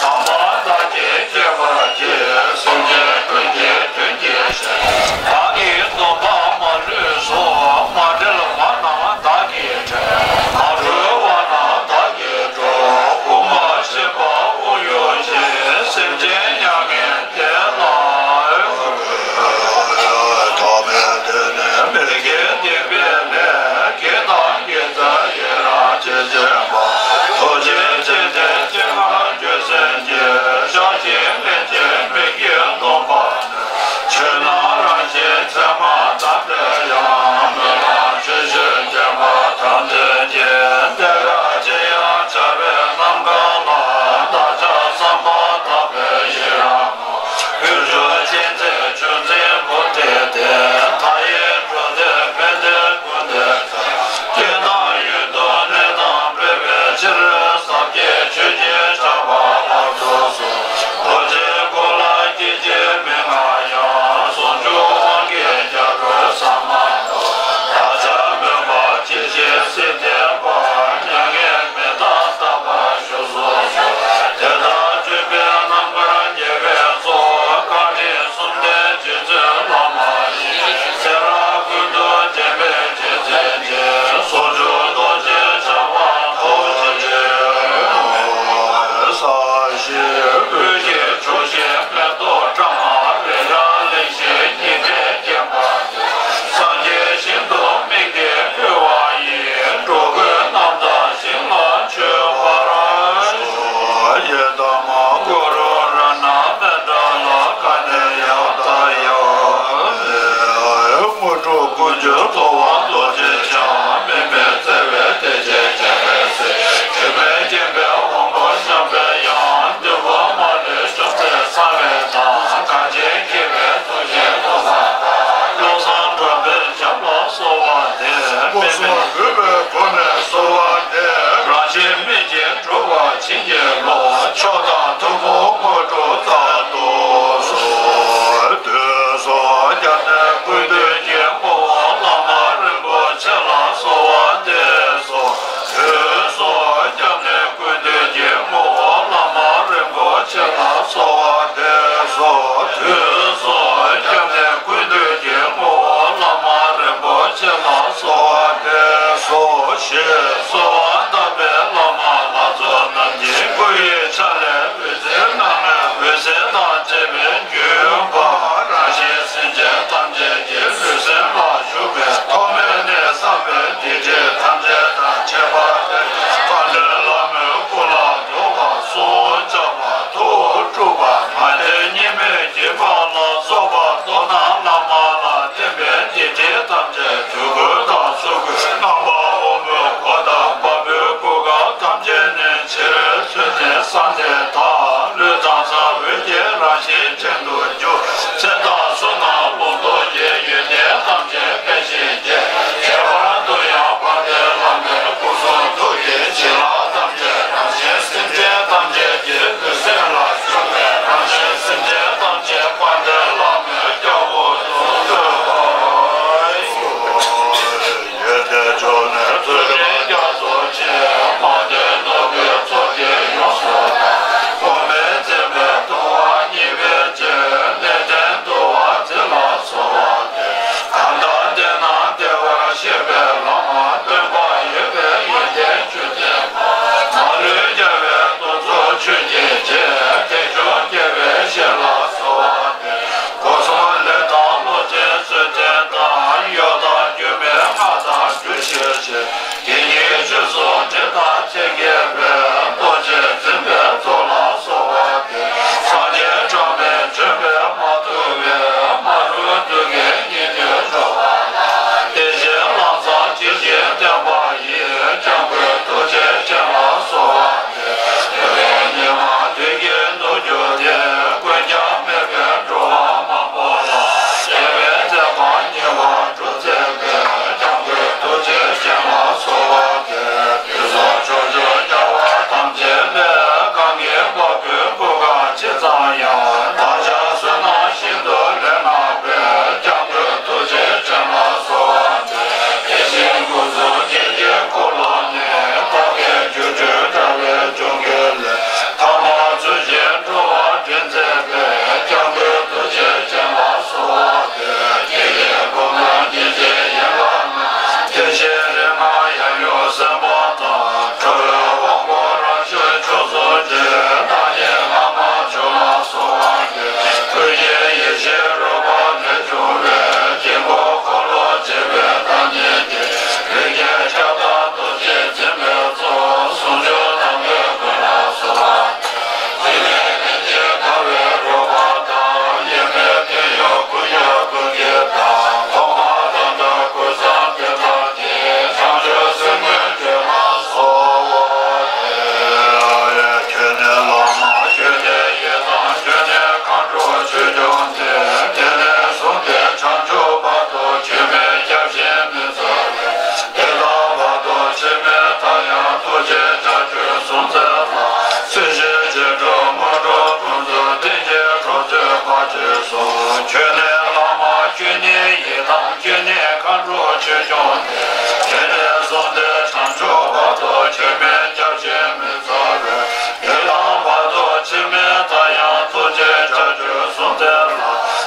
དམ་པ་བདག་གིས་བསྐྱེད་པར་བགྱི། སེམས་ཅན་ཀུན་གྱི་དོན་གྱི་ཕྱིར། བདག་གི་སྡོམ་པ་མ་ལུས་སོ། མ་བྲལ་བ་རྣམས་བདག་གིས་བྲལ། མ་གྲོལ་བ་རྣམས་བདག་གིས་གྲོལ། དབུགས་མ་ཆད་པར་དབུགས་དབྱུང་ཞིང་། སེམས་ཅན་མྱ་ངན་འདས་ལ། ཐོག་མེད་དེ་ནི་མི་དགེ་སྡིག་པའི་ལས། བགེགས་དང་དགེ་རྩ་ཡི་རང་བྱེད་བྱེད་པ། ཐུགས་རྗེ་ཆེ་སྟེ་སྤྱན་སྔར་འགྱུར་སེམས་ཀྱིས། བཤགས་ཤིང་ལན་གཅིག་མིག་གིས་མཐོང་བ་ནི། ཆོས་རྣམས་རང་བཞིན་མཚན་མ་ཙམ་རེ་ཡང་། སྨོན་ལམ་ཆུ་བཞིན་བརྒྱུད་པ་དམ་ཚིག་གིས། འདི་འདྲ་ཅི་ཡང་བྱ་བའི་རྣམ་གྲངས་ལ། བདག་ཅག་བསམ་པ་དག་པའི་ཡི་རང་ངོ་། དཀོན་མཆོག་མཁྱེན་བརྩེ་ཆུ་འཛིན་འབུམ་བསྒྲིལ་ཏེ། མཐའ་ཡས་འགྲོ་དོན་ཕན་བདེའི་ཀུན་དེ། རྒྱལ་དང་ཡུལ་དུ་གནས་དང་འཕེལ་བའི་ཕྱིར། ཟབ་རྒྱས་ཆོས་ཀྱི་ཆར་པ་དབབ་ཏུ་གསོལ། རྡོ་རྗེའི་སྐུ་ལ་སྐྱེ་འཆི་མི་མངའ་ཡང་། ཟུང་འཇུག་དབང་གི་རྒྱ་མཚོའི་ཟ་མ་ཏོག། བདག་ཅག་སྨོན་པ་ཇི་བཞིན་སྲིད་མཐའི་བར། མྱ་ངན་མི་འདའ་རྟག་པར་བཞུགས་སུ་གསོལ། དེ་ལྟར་བསྐྲུན་པའི་རྣམ་དཀར་རྒྱལ་བའི་གཙོ། བཀའ་དྲིན་གསུམ་ལྡན་རྗེ་བཙུན་བླ་མ་ཡི། ཚེ་རབས་ཀུན་ཏུ་འདྲེན་པའི་རྗེས་འཛིན་ཅན། ཟུང་འཇུག་རྡོ་རྗེ་འཆང་དཔལ་རྡོ་རྗེ། ས་གཞི་སྤོས་ཀྱིས་བྱུགས་ཤིང་མེ་ཏོག་བཀྲམ། རེག་བྱ་གླིང་བཞི་ཉི་ཟླས་བརྒྱན་པ། སངས་རྒྱས་ཞིང་དུ་དམིགས་ཏེ་བསྐུལ་བ་ཡིས། འགྲོ་ཀུན་རྣམ་དག་ཞིང་ལ་སྤྱོད་པར་ཤོག། ཡི་དམ་གུ་རུ་རཏྣ་མཎྜལ། ག་ནས་ཡང་དག་ཡང་མེད། དངོས་གྲུབ་ཀུན་འབྱུང་ཐོབ་པ་རྡོ་རྗེ་འཆང་། དམིགས་མེད་བརྩེ་བའི་གཏེར་ཆེན། ཞེས་གསོལ་བ་བཏབ་པའི་བླ་མ་ལྷ་ཚོགས་རྣམས་ཀྱི་སྐུ་ཡི་ཆ་ལས་འོད་ཟེར་རྣམས་འོད་ཟེར་དང་བཅས་པའི་རྒྱུན་བབས། རང་གཞན་སེམས་ཅན་ཐམས་ཅད་ཀྱི་ལུས་སེམས་ལ་ཞུགས་པའི་ཐོག་མེད་ནས་བསགས་པའི་སྡིག་སྒྲིབ་ཐམས་ཅད་དང་ཁྱད་པར་མེད་པའི་དཔལ་ལྡན་བླ་མའི་སྐུ་ལ་འདུད་པ་སྲོག་བཅད་པ་ཐུགས་དཀྲུགས་པ་མ་བདེ་གཉིད་མེད་འགྱིང་བ་ལ་སོགས་པ་མདོར་ན་བླ་མ་ལ་བརྟེན་པའི་སྡིག་སྒྲིབ་ཐམས་ཅད་དུས་ཀུན་དང་ཚུལ་ཀུན་རྣམ་པར་དབང་པོའི་སྒོ་དང་བ་སྤུའི་སྐུ་མཁར་ཐམས་ཅད་ནས་ཕྱིར་འཚོལ་ནས་སངས་རྒྱས་དང་ལུས་ལྡང་ཚར་འོད་ཀྱི་རང་བཞིན་ཅན་དུ་གྱུར། ཚེ་དང་བསོད་ནམས་ལོངས་སྟོབས་ཀྱི་ཡོན་ཏན་ཐམས་ཅད་འཕེལ་ཞིང་རྒྱས། ཁྱད་པར་དུ་ཡང་དཔལ་ལྡན་བླ་མའི་སྐུ་གསུང་ཐུགས་ཀྱི་བྱིན་རླབས་ཐམས་ཅད་རང་གཞན་སེམས་ཅན་ཐམས་ཅད་ཀྱི་ལུས་སེམས་ལ་ཞུགས་པས་རང་གཞན་སེམས་ཅན་ཐམས་ཅད་དཔལ་ལྡན་བླ་མའི་སྐྱབས་འོག་ཏུ་བཀོད་པ། ཡོན་ཏན་མཆོག་ནི་ཚུལ་ཁྲིམས་རྒྱ་མཚོ་ཆེ། མང་ཐོས་ནོར་བུའི་ཚོགས་ཀྱིས་ཡོངས་སུ་དག། གོང་མའི་མཛད་པའི་ཐུབ་དབང་བརྙེས་པའི་རྗེས། གནས་བརྟན་འདུལ་བ་འཛིན་ལ་གསོལ་བ་འདེབས། གང་དང་ལྡན་ན་བདེ་བར་གཤེགས་པའི་བླ་མ། སྟོན་པ་འོད་དཔལ་ཡོན་ཏན་བཅུ་ལྡན་མ། མ་ལུས་རྒྱལ་བའི་གདུང་འཚོབ་ཆོས་ཀྱི་རྗེ། བདེ་མཆོག་རྒྱལ་བའི་བཤེས་ལ་གསོལ་བ་འདེབས། སྒོ་གསུམ་ལས་དང་ལོངས་སྤྱོད་རྩོད་ལྡན་དང་། གཡོ་དང་སྒྱུ་མའི་སྔགས་དང་རྒྱུད་ཤེས་ཤིང་། དེ་ཉིད་ཆོས་སུ་འདྲེན་དང་མཚན་བསྐྱེད་པའི། རྡོ་རྗེ་འཛིན་པའི་ཚོགས་ལ་གསོལ་བ་འདེབས། སངས་རྒྱས་གྲངས་མེད་བྱོན་པས་མ་ཐུལ་བའི། མ་རུངས་མཐུ་གིས་ཉེ་དུ་འགྲོ་བ་ལ། བདེ་ཞིང་ལམ་བཟང་ཇི་བཞིན་བསྟན་པ་ཡི། སྐྱབས་མགོན་ཐུགས་རྗེ་ཅན་ལ་གསོལ་བ་འདེབས། ཉི་མ་དུས་ཀྱི་ནུབ་འགྱུར་ཏེ། ཀུན་ཀྱང་མེད་པའི་འགྲོ་བ་མང་པོ་ལ། རྒྱལ་བའི་མཛད་པ་ཉེ་བར་སྒྲུབ་མཛད་པའི། སྐྱབས་མགོན་ཐུགས་རྗེ་ཅན་ལ་གསོལ་བ་འདེབས། དུས་གསུམ་ཕྱོགས་བཅུའི་རྒྱལ་བ་ཐམས་ཅད་ལས། གང་གི་བ་སྤུའི་སྐུ་མཁར་ཇི་ཙམ་ཡང་། བདག་ཅག་བསོད་ནམས་ཤིན་ཏུ་ལེགས་བསྔགས་པའི། སྐྱབས་མགོན་ཐུགས་རྗེ་ཅན་ལ་གསོལ་བ་འདེབས། དེ་བཞིན་སྐུ་གསུམ་དཀྱིལ་གྱི་འཁོར་ལོ་ནས། བདག་གི་སྒྱུ་འཕྲུལ་དྲ་བའི་འབྱུང་གནས་ལས། ཐ་མ་ཚུལ་བཞིན་འགྲོ་བ་འདྲེན་མཛད་པའི། སྐྱབས་མགོན་ཐུགས་རྗེ་ཅན་ལ་གསོལ་བ་འདེབས། དེ་ཡི་སྐུ་མདོག་སྙིང་རྗེའི་ཡན་ལག་རྣམས། དེ་བཞིན་རིག་སྔགས་ཡབ་ཡུམ་སེམས་དཔའ་དང་། གྲགས་པའི་དབང་པོ་རང་བྱུང་མཆོག་གསུམ་གྱི། བདག་ཉིད་སྔ་མ་བྱོན་ལ་གསོལ་བ་འདེབས། ཀུན་གྱི་ཡེ་ཤེས་རོལ་པ་ལས་བྱུང་བའི། དཀྱིལ་འཁོར་འཁོར་ལོ་འབྱེད་པའི་བདག་ཉིད་ཀྱི། རིགས་བརྒྱའི་ཁྱབ་བདག་རྡོ་རྗེ་འཛིན་པའི་ཚོགས། ཟུང་འཇུག་དམ་པའི་མགོན་ལ་གསོལ་བ། འཇིགས་མེད་ལྷན་ཅིག་དགའ་བའི་རོལ་པ་དང་། དབྱེར་མེད་ཕན་ཡོན་ཀུན་ཁྱབ་ཀུན་གྱི་བདག། ཐོག་མ་དང་པོའི་གོས་བཟང་ལྡན་དག་གི། བྱང་ཆུབ་སེམས་དཔའི་སྤྱོད་ལ་གསོལ་བ་འདེབས། ཁྱོད་ནི་བླ་མ་ཁྱོད་ནི་ཡི་དམ། ཁྱོད་ནི་མཁའ་འགྲོ་ཆོས་སྐྱོང་སྟེ། དེང་ནས་བཟུང་སྟེ་བྱང་ཆུབ་བར་དུ། ཁྱོད་མིན་སྐྱབས་གཞན་མི་འཚོལ་བས། དེ་དང་བར་དུ་འཆི་མེད་མཐའ་ཡང་། ཐུགས་རྗེའི་བྱ་རྒྱུད་སྲུང་མཛད་ལ། སྲིད་ཞིའི་རྗེས་འགྲོ་དངོས་གྲུབ་ཀུན་སྩོལ། བསྟན་བཅོས་གྲོགས་མཛོད་བར་ཆད་སོལ། ཁྱོད་ནི་བླ་མ་ཁྱོད་ནི་ཡི་དམ། ཁྱོད་ནི་མཁའ་འགྲོ་ཆོས་སྐྱོང་སྟེ། དེང་ནས་བཟུང་སྟེ་བྱང་ཆུབ་བར་དུ། ཁྱོད་མིན་སྐྱབས་གཞན་མི་འཚོལ་བས། དེ་དང་བར་དུ་འཆི་མེད་མཐའ་ཡང་། ཐུགས་རྗེའི་བྱ་རྒྱུད་སྲུང་མཛད་ལ།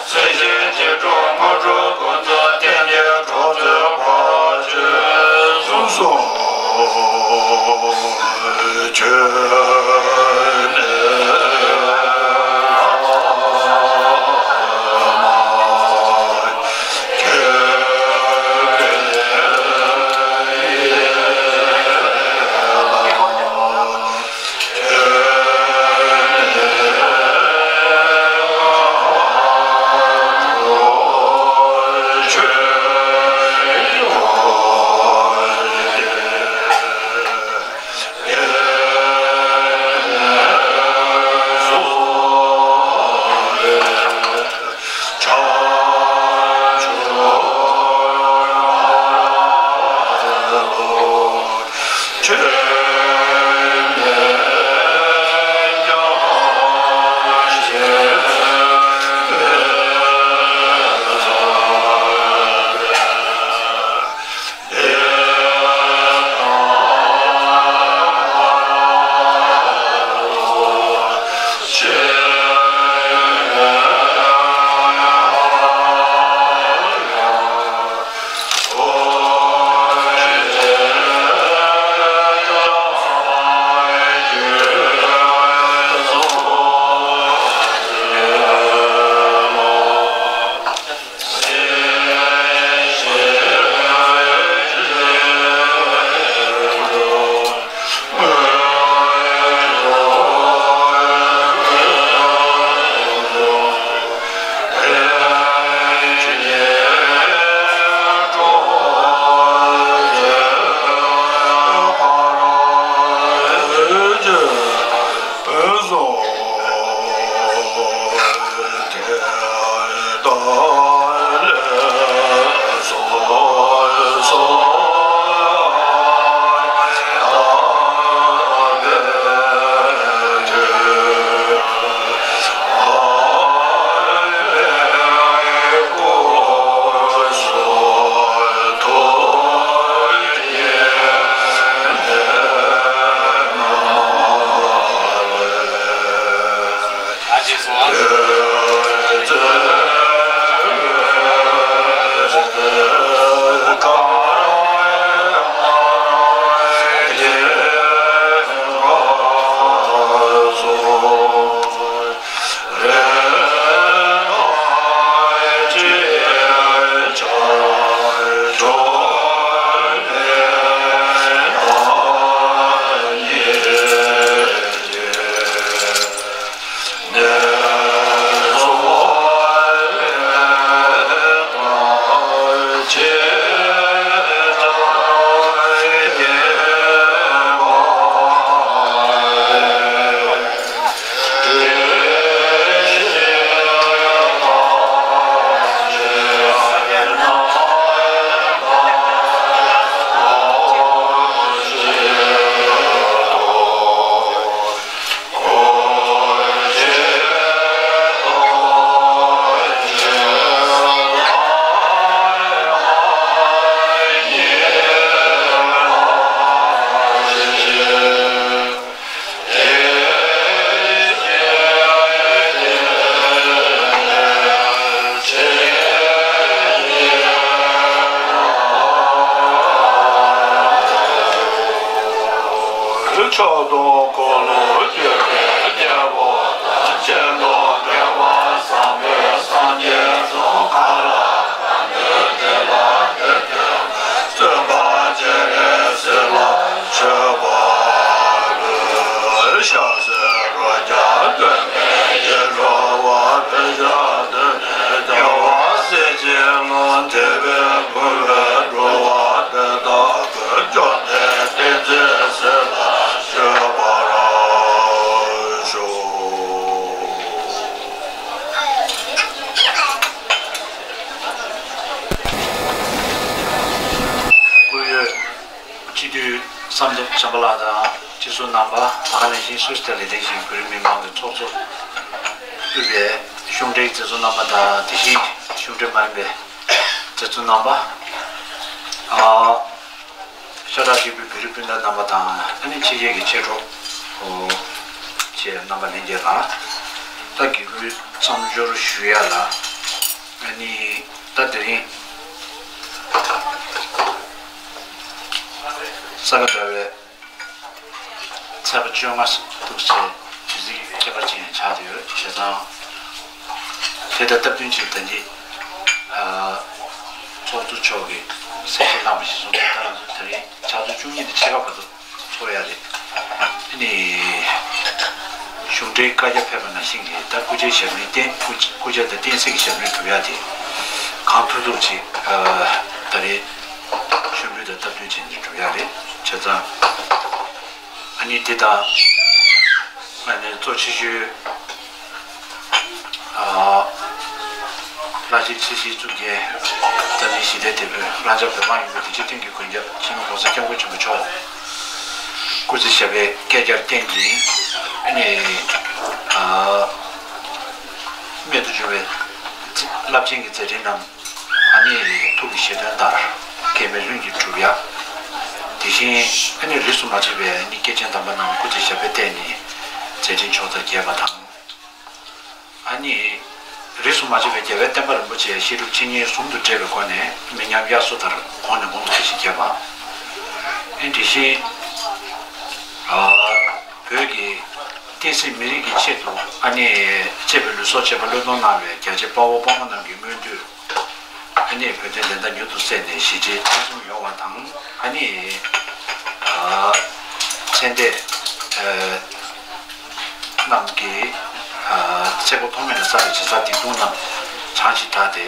སྲིད་ཞིའི་རྗེས་འགྲོ་དངོས་གྲུབ་ཀུན་སྩོལ། བསྟན་གྱི་གྲོགས་མཛོད་བར་ཆད་སོལ། ཁྱོད་ནི། ཕྱོགས་དུས་འཁོར་ལོ་བསྐྱོད་པའི་རྒྱལ་པོ་དང་། ཆེ་མཐོ་བདེ་བ་བཟང་པོའི་སངས་རྒྱས་དང་། གང་ལ་གང་འདུལ་བདེ་ལ་བདེ་སྟེར་བའི། བརྩོན་པ་སྤྱན་རས་གཟིགས་ལ་མཆོད་པར་འབུལ། ཕྱག་འཚལ་ལོ་བརྒྱ་སྟོན་པའི་ཡིད་འཕྲོག་པ། འཕེན་བྱེད་གདོད་ནས་རྒྱལ་བ་སྲས་བཅས་ལ། དད་པས་མགོན་པོས་འགྲོ་བ་འདི་དག་ཀུན། བཅོམ་ལྡན་བསྟན་འཛིན་སྲས་ལ་མཆོད་པར་ཤོག། སྐུ་ཡོད། སྤྱི་འཐུས་བསམ་གྲུབ་བྱམས་པ་ལགས་དང་སྤྱི་ཟུར་རྣམ་པ། ད་ག་ནང་བཞིན་སུད་སི་ལ་ལྷན་ཞིང་བོད་རིགས་མི་མང་གི་ཚོགས་གཙོ་དབུས་པའི་གཞུང་འབྲེལ་མཛད་གཙོ་རྣམ་པ་དང་། དེ་བཞིན་གཞུང་འབྲེལ་མ་ཡིན་པའི་མཛད་གཙོ་རྣམ་པ། ཨ། ཤ་ཁྲག་གཅིག་པའི་བོད་རིགས་སྤུན་ཟླ་རྣམ་པ་དང་། ཨ་ནི་ཕྱི་རྒྱལ་གྱི་མཆེད་གྲོགས་ཨོ་ཆེ་རྣམ་པ་ལྷན་རྒྱས་ལ། ད་དགེ་བསྐུལ་མཚམས་སྦྱོར་ཞུ་ཡ་ལ། ཨ་ནི་ད་དེ་རིང་ས་ག་ཟླ་བའི་ཚེས་པ་བཅོ་ལྔ་འདུག་ཟེར། དུས་ཚིགས་ཁྱད་པར་ཅན་ཆགས་བསྡད་ཡོད། བྱས་ཙང་དེ་དང་སྟབས་བསྟུན་བྱས། ད་འདི་ཨ་ཚོགས་གཙོ་མཆོག་གིས་གསལ་བཤད་གནང་བ་གཞིར་བཟུང་གིས། ད་ང་ཚོ་དེ་རིང་ཕྱག་ཚོད་བཅུ་གཉིས་དང་ཕྱེད་ཀ་བར་དུ་འཚོགས་ཡ་རེད། ཨ་ནི་གཞུང་འབྲེལ་བཀའ་རྒྱ་ཕེབས་པ་ནང་བཞིན་གྱི་ད་སྐུ་ཕྱྭའི་ཞབས་རིམ་བསྟན། སྐུ་སྐུ་ཕྱྭ་དང་བསྟན་སྲིད་ཀྱི་ཞབས་རིམ་སྒྲུབ་ཡ་དེ་གང་ཐུབ་ཐུབ་ཅིག་ཨ་ད་རེས་མཆོད་འབུལ་དང་སྟབས་བསྟུན་བྱས་ནས་སྒྲུབ་ཡ་རེད། བྱས་ཙང་ཨ་ནི་དེ་དང་ཨ་ནི་གཙོ་ཆེ་ཤོས་ཨ་བླ་ཆེན་ཁྲི་བཞིའི་གཙུག་རྒྱན་བཀྲ་ཤིས་ཞི་བདེ་དེ་བོད་རང་ཅག་བོད་འབངས་ཡོངས་ཀྱི་བདེ་སྐྱིད་དོན་གྱི་མགོན་སྐྱབས་སྤྱི་ནོར་༸གོང་ས་༸སྐྱབས་མགོན་ཆེན་པོ་མཆོག་སྐུ་ཚེ་ཞབས་པད་བསྐལ་བརྒྱར་བརྟན་ཅིང་། ཨ་ནི་ཨ་རྨད་དུ་བྱུང་བའི་རླབས་ཆེན་གྱི་མཛད་འཕྲིན་རྣམས་ཨ་ནི་ཐུགས་ཀྱི་བཞེད་དོན་ལྟར་གེགས་མེད་ལྷུན་གྱིས་གྲུབ་ཡ། དེ་བཞིན་ཨ་ནི་རིས་སུ་མ་ཆད་པའི་ཨ་ནི་སྐྱེས་ཆེན་དམ་པ་རྣམས་སྐུ་ཚེ་ཞབས་པད་བརྟན་ནས་མཛད་འཕྲིན་ཕྱོགས་མཐར་རྒྱས་པ་དང་། ཨ་ནི་རིས་སུ་མ་ཆད་པའི་རྒྱལ་བའི་བསྟན་པ་རིན་པོ་ཆེ་བཤད་སྒྲུབ་འཆད་ཉན་ཟུང་དུ་འབྲེལ་བའི་སྒོ་ནས་མི་ཉམས་དབྱར་མཚོ་ལྟར་གོང་ནས་གོང་དུ་འཕེལ་ཞིང་རྒྱས་པ། ཨ་ནི་དེ་བཞིན་ཨ་བོད་ཀྱི་བསྟན་སྲིད་མི་རིགས་ཀྱི་ཆེད་དུ་ཨ་ནི་གཅེས་པའི་ལུས་སྲོག་བཅད་པ་བློས་གཏོང་གནང་བའི་རྒྱལ་གཅེས་དཔའ་བོ་དཔའ་མོ་རྣམས་ཀྱི་མངོན་བསྟོད། ཨ་ནི་བོད་དོན་བདེན་མཐའ་མྱུར་དུ་གསལ་ནས་ཞི་བྱེད་ཐེ་ཚོམ་ཡོང་བ་དང་། ཨ་ནི་ཨ་ཚེ་འདས་ཨ་རྣམས་ཀྱི་ཨ་ཚེ་འཁོར་ཐོག་མེད་ལ་བསགས་པའི་བྱས་བསགས་སྡིག་ལྟུང་རྣམས་བྱང་ཞིང་དག་སྟེ།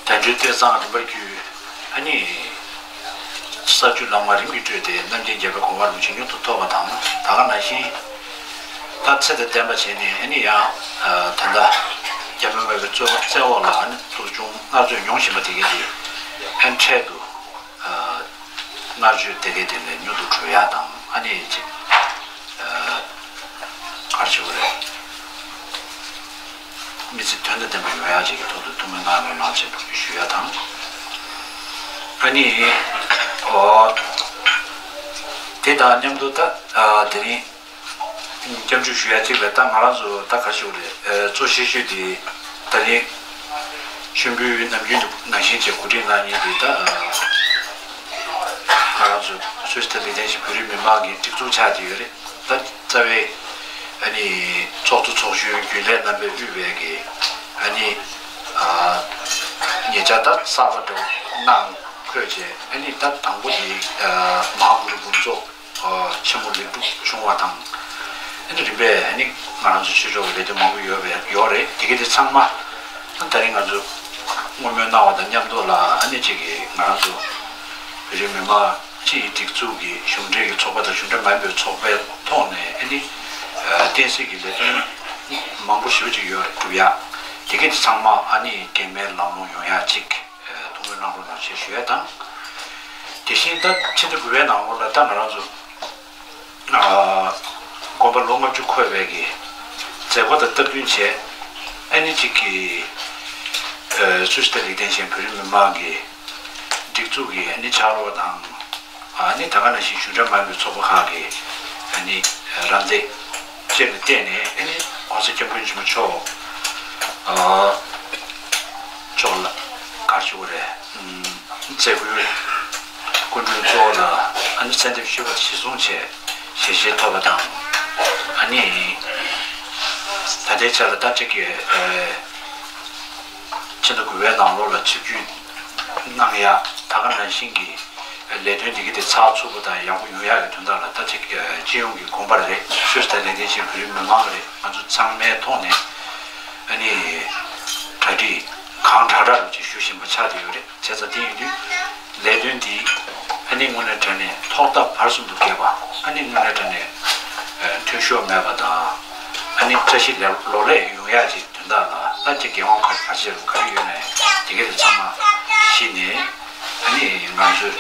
དལ་འབྱོར་གཏེར་གསར་རིམ་པར་རྒྱུ། ཨ་ནི་ས་བཅུ་ལམ་ལྔ་རིམ་གྱིས་བགྲོད་དེ། རྣམ་མཁྱེན་རྒྱལ་བའི་གོ་འཕང་རིན་ཆེན་མྱུར་དུ་ཐོབ་པ་དང་། ད་ག་ནང་བཞིན་ད་ཚེ་དང་ལྡན་པ་བྱས་ནས། ཨ་ནི་ཡང་ཨ་ད་ལྟ་རྒྱ་མི་དམག་གི་བཙོན་བཙོན་འོག་ལ་ཨ་ནི་སྡུག་སྦྱོང་མནར་གཅོད་མྱོང་བཞིན་པ་དེ་གའི་དེ་ཨ་ནི་འཕྲལ་དུ་ཨ་མནར་གཅོད་དེ་གའི་དེ་ལས་མྱུར་དུ་གྲོལ་ཡ་དང་། ཨ་ནི་ཅིག་ཨ་ག་རེ་ཞུ་དགོས་རེད། མི་ཚེ་དོན་དང་ལྡན་པ་ཡོང་ཡག་ཅིག་གི་ཐོག་ཏུ་ཐུགས་སྨོན་གནང་རོགས་གནང་ཞེས་ཞུ་ཡ་དང་། ཨ་ནི་ཨོ་དེ་དང་མཉམ་དུ་ད་ཨ་དེ་རིང་སྐྱབས་འཇུག་ཞུ་ཡ་གཅིག་ལ། ད་ང་རང་ཚོ་ད་ག་ཞུ་རེད། ཨ་གཙོ་ཆེ་ཤོས་དེ་ད་རིང་མཆོད་འབུལ་ནམ་རྒྱུན་དུ་ནང་བཞིན་བྱས་གོ་སྒྲིག་གནང་མཁན་དེ་ད་ཨ་ང་རང་ཚོ་སུད་སི་ལ་ལྷན་ཞིང་བོད་རིགས་མི་མང་གི་སྒྲིག་འཛུགས་ཆགས་བསྡད་ཡོད་རེད། ད་རྩ་བའི་ཨ་ནི་ཚོགས་གཙོ་ཚོགས་གཞོན་རྒྱུན་ལས་རྣམ་པས་དབུས་པའི་གི་ཨ་ནི་ཨ་ཉེ་ཆར་ད་གསར་པ་འདྲ་བོ་གནང་འཁོད་བྱས། ཨ་ནི་ད་དང་པོ་དེ་ཨ་མ་ཧཱ་གུ་རུ་འབུམ་ཚོགས་ཨ་ཆེན་མོ་ལེགས་གྲུབ་བྱུང་བ་དང་། ཨ་ནི་རིམ་པས་ཨ་ནི་ང་རང་ཚོ་ཆོས་ཕྱོགས་ཀྱི་ལས་དོན་མང་པོ་ཡོད་པའི་ཡོད་རེད། དེ་ག་དེ་ཚང་མ་ད་རིང་ང་ཚོ་བསྔོ་སྨོན་གནང་བ་དང་མཉམ་དུ་ལ། ཨ་ནི་གཅིག་གི་ང་རང་ཚོ་བོད་རིགས་མི་མང་སྤྱི་ཡི་སྒྲིག་འཛུགས་ཀྱི་གཞུང་འབྲེལ་གྱི་ཚོགས་པ་དང་གཞུང་འབྲེལ་མ་ཡིན་པའི་ཚོགས་པའི་ཐོག་ནས། ཨ་ནི་ཨ་བསྟན་སྲིད་ཀྱི་ལས་དོན་མང་པོ་ཞེ་པོ་ཅིག་ཡོད་རེད། སྒྲུབ་ཡག་དེ་ག་དེ་ཚང་མ་ཨ་ནི་གེགས་མེད་ལམ་ལྷོང་ཡོང་ཡག་ཅིག་ཐུགས་སྨོན་གནང་རོགས་གནང་ཞེས་ཞུ་ཡ་དང་། དེ་བཞིན་ད་ཕྱི་ཟླ་དགུ་པའི་ནང་ལོགས་ལ་ད་ང་རང་ཚོ་ཨ་དགོན་པ་ལོ་ལྔ་བཅུ་འཁོར་བའི་གི་མཛད་སྒོ་དང་སྟབས་བསྟུན་བྱས། ཨ་ནི་གཅིག་གི་ཨ་སུད་སི་ལ་ལྷན་ཞིང་བོད་རིགས་མི་མང་གི་སྒྲིག་འཛུགས་ཀྱི་ཨ་ནི་ཕྱག་རོགས་དང་། ཨ་ནི་ད་ག་ནང་བཞིན་གཞུང་འབྲེལ་མ་ཡིན་པའི་ཚོགས་པ་ཁག་གི་ཨ་ནི་རམ་འདེགས་བཅས་ལ་བརྟེན་ནས། ཨ་ནི་༸གོང་ས་༸སྐྱབས་མགོན་ཆེན་པོ་མཆོག་ཨ་མཆོག་ལ་ག་རེ་ཞུ་དགོས་རེད། ཨ་མཛད་སྒོའི་ སྐུ་མགྲོན་གཙོ་བོ་ལ་ཨ་ནི་གསལ་འདེབས་ཞུས་པ་གཞིར་བཟུང་བྱས་ཞལ་བཞེས་ཐོབ་པ་དང་། ཨ་ནི་ད་ལྟའི་ཆར་ལ་ད་ཅིག་གི་ཕྱི་ཟླ་དགུ་པའི་ནང་ལོགས་ལ་ཆིབས་བསྒྱུར་གནང་ཡ་ད་ག་ནང་བཞིན་གྱི་ལས་དོན་འདི་ག་དེ་ཚགས་ཚུད་པོ་དང་ཡག་པོ་ཡོང་ཡག་གི་དོན་དག་ལ་ད་ཅིག་སྤྱི་ཡོངས་ཀྱི་དགོངས་པ་རེད། སུད་སི་ལས་དོན་བྱེད་བོད་རིགས་མི་མང་རེད། ང་ཚོ་ཚང་མའི་ཐོག་ནས་ཨ་ནི་གྲ་སྒྲིག་གང་དྲག་དྲག་ཅིག་ཞུ་བཞིན་པ་ཆགས་བསྡད་ཡོད་རེད། བྱས་ཙང་དེ་ཡིན་དུས་ལས་དོན་འདི་ཨ་ནི་དངོས་གནས་དྲང་གནས་ཐོག་མཐའ་བར་གསུམ་དུ་རྒྱས་པ། ཨ་ནི་དངོས་གནས་དྲང་གནས་ཨ་འཐུས་ཤོར་མེད་པ་དང་། ཨ་ནི་བཀྲ་ཤིས་ལོ་ལེགས་ཡོང་ཡག་ཅིག་དོན་དག་ལ་ད་ཅིག་རྒྱལ་དབང་ཁག་ག་ཅི་རུ་ག་རེ་ཡོད་ནའི་དེ་ག་དེ་ཚང་མ་གཞི་ནས་ཨ་ནི་ང་ཚོས་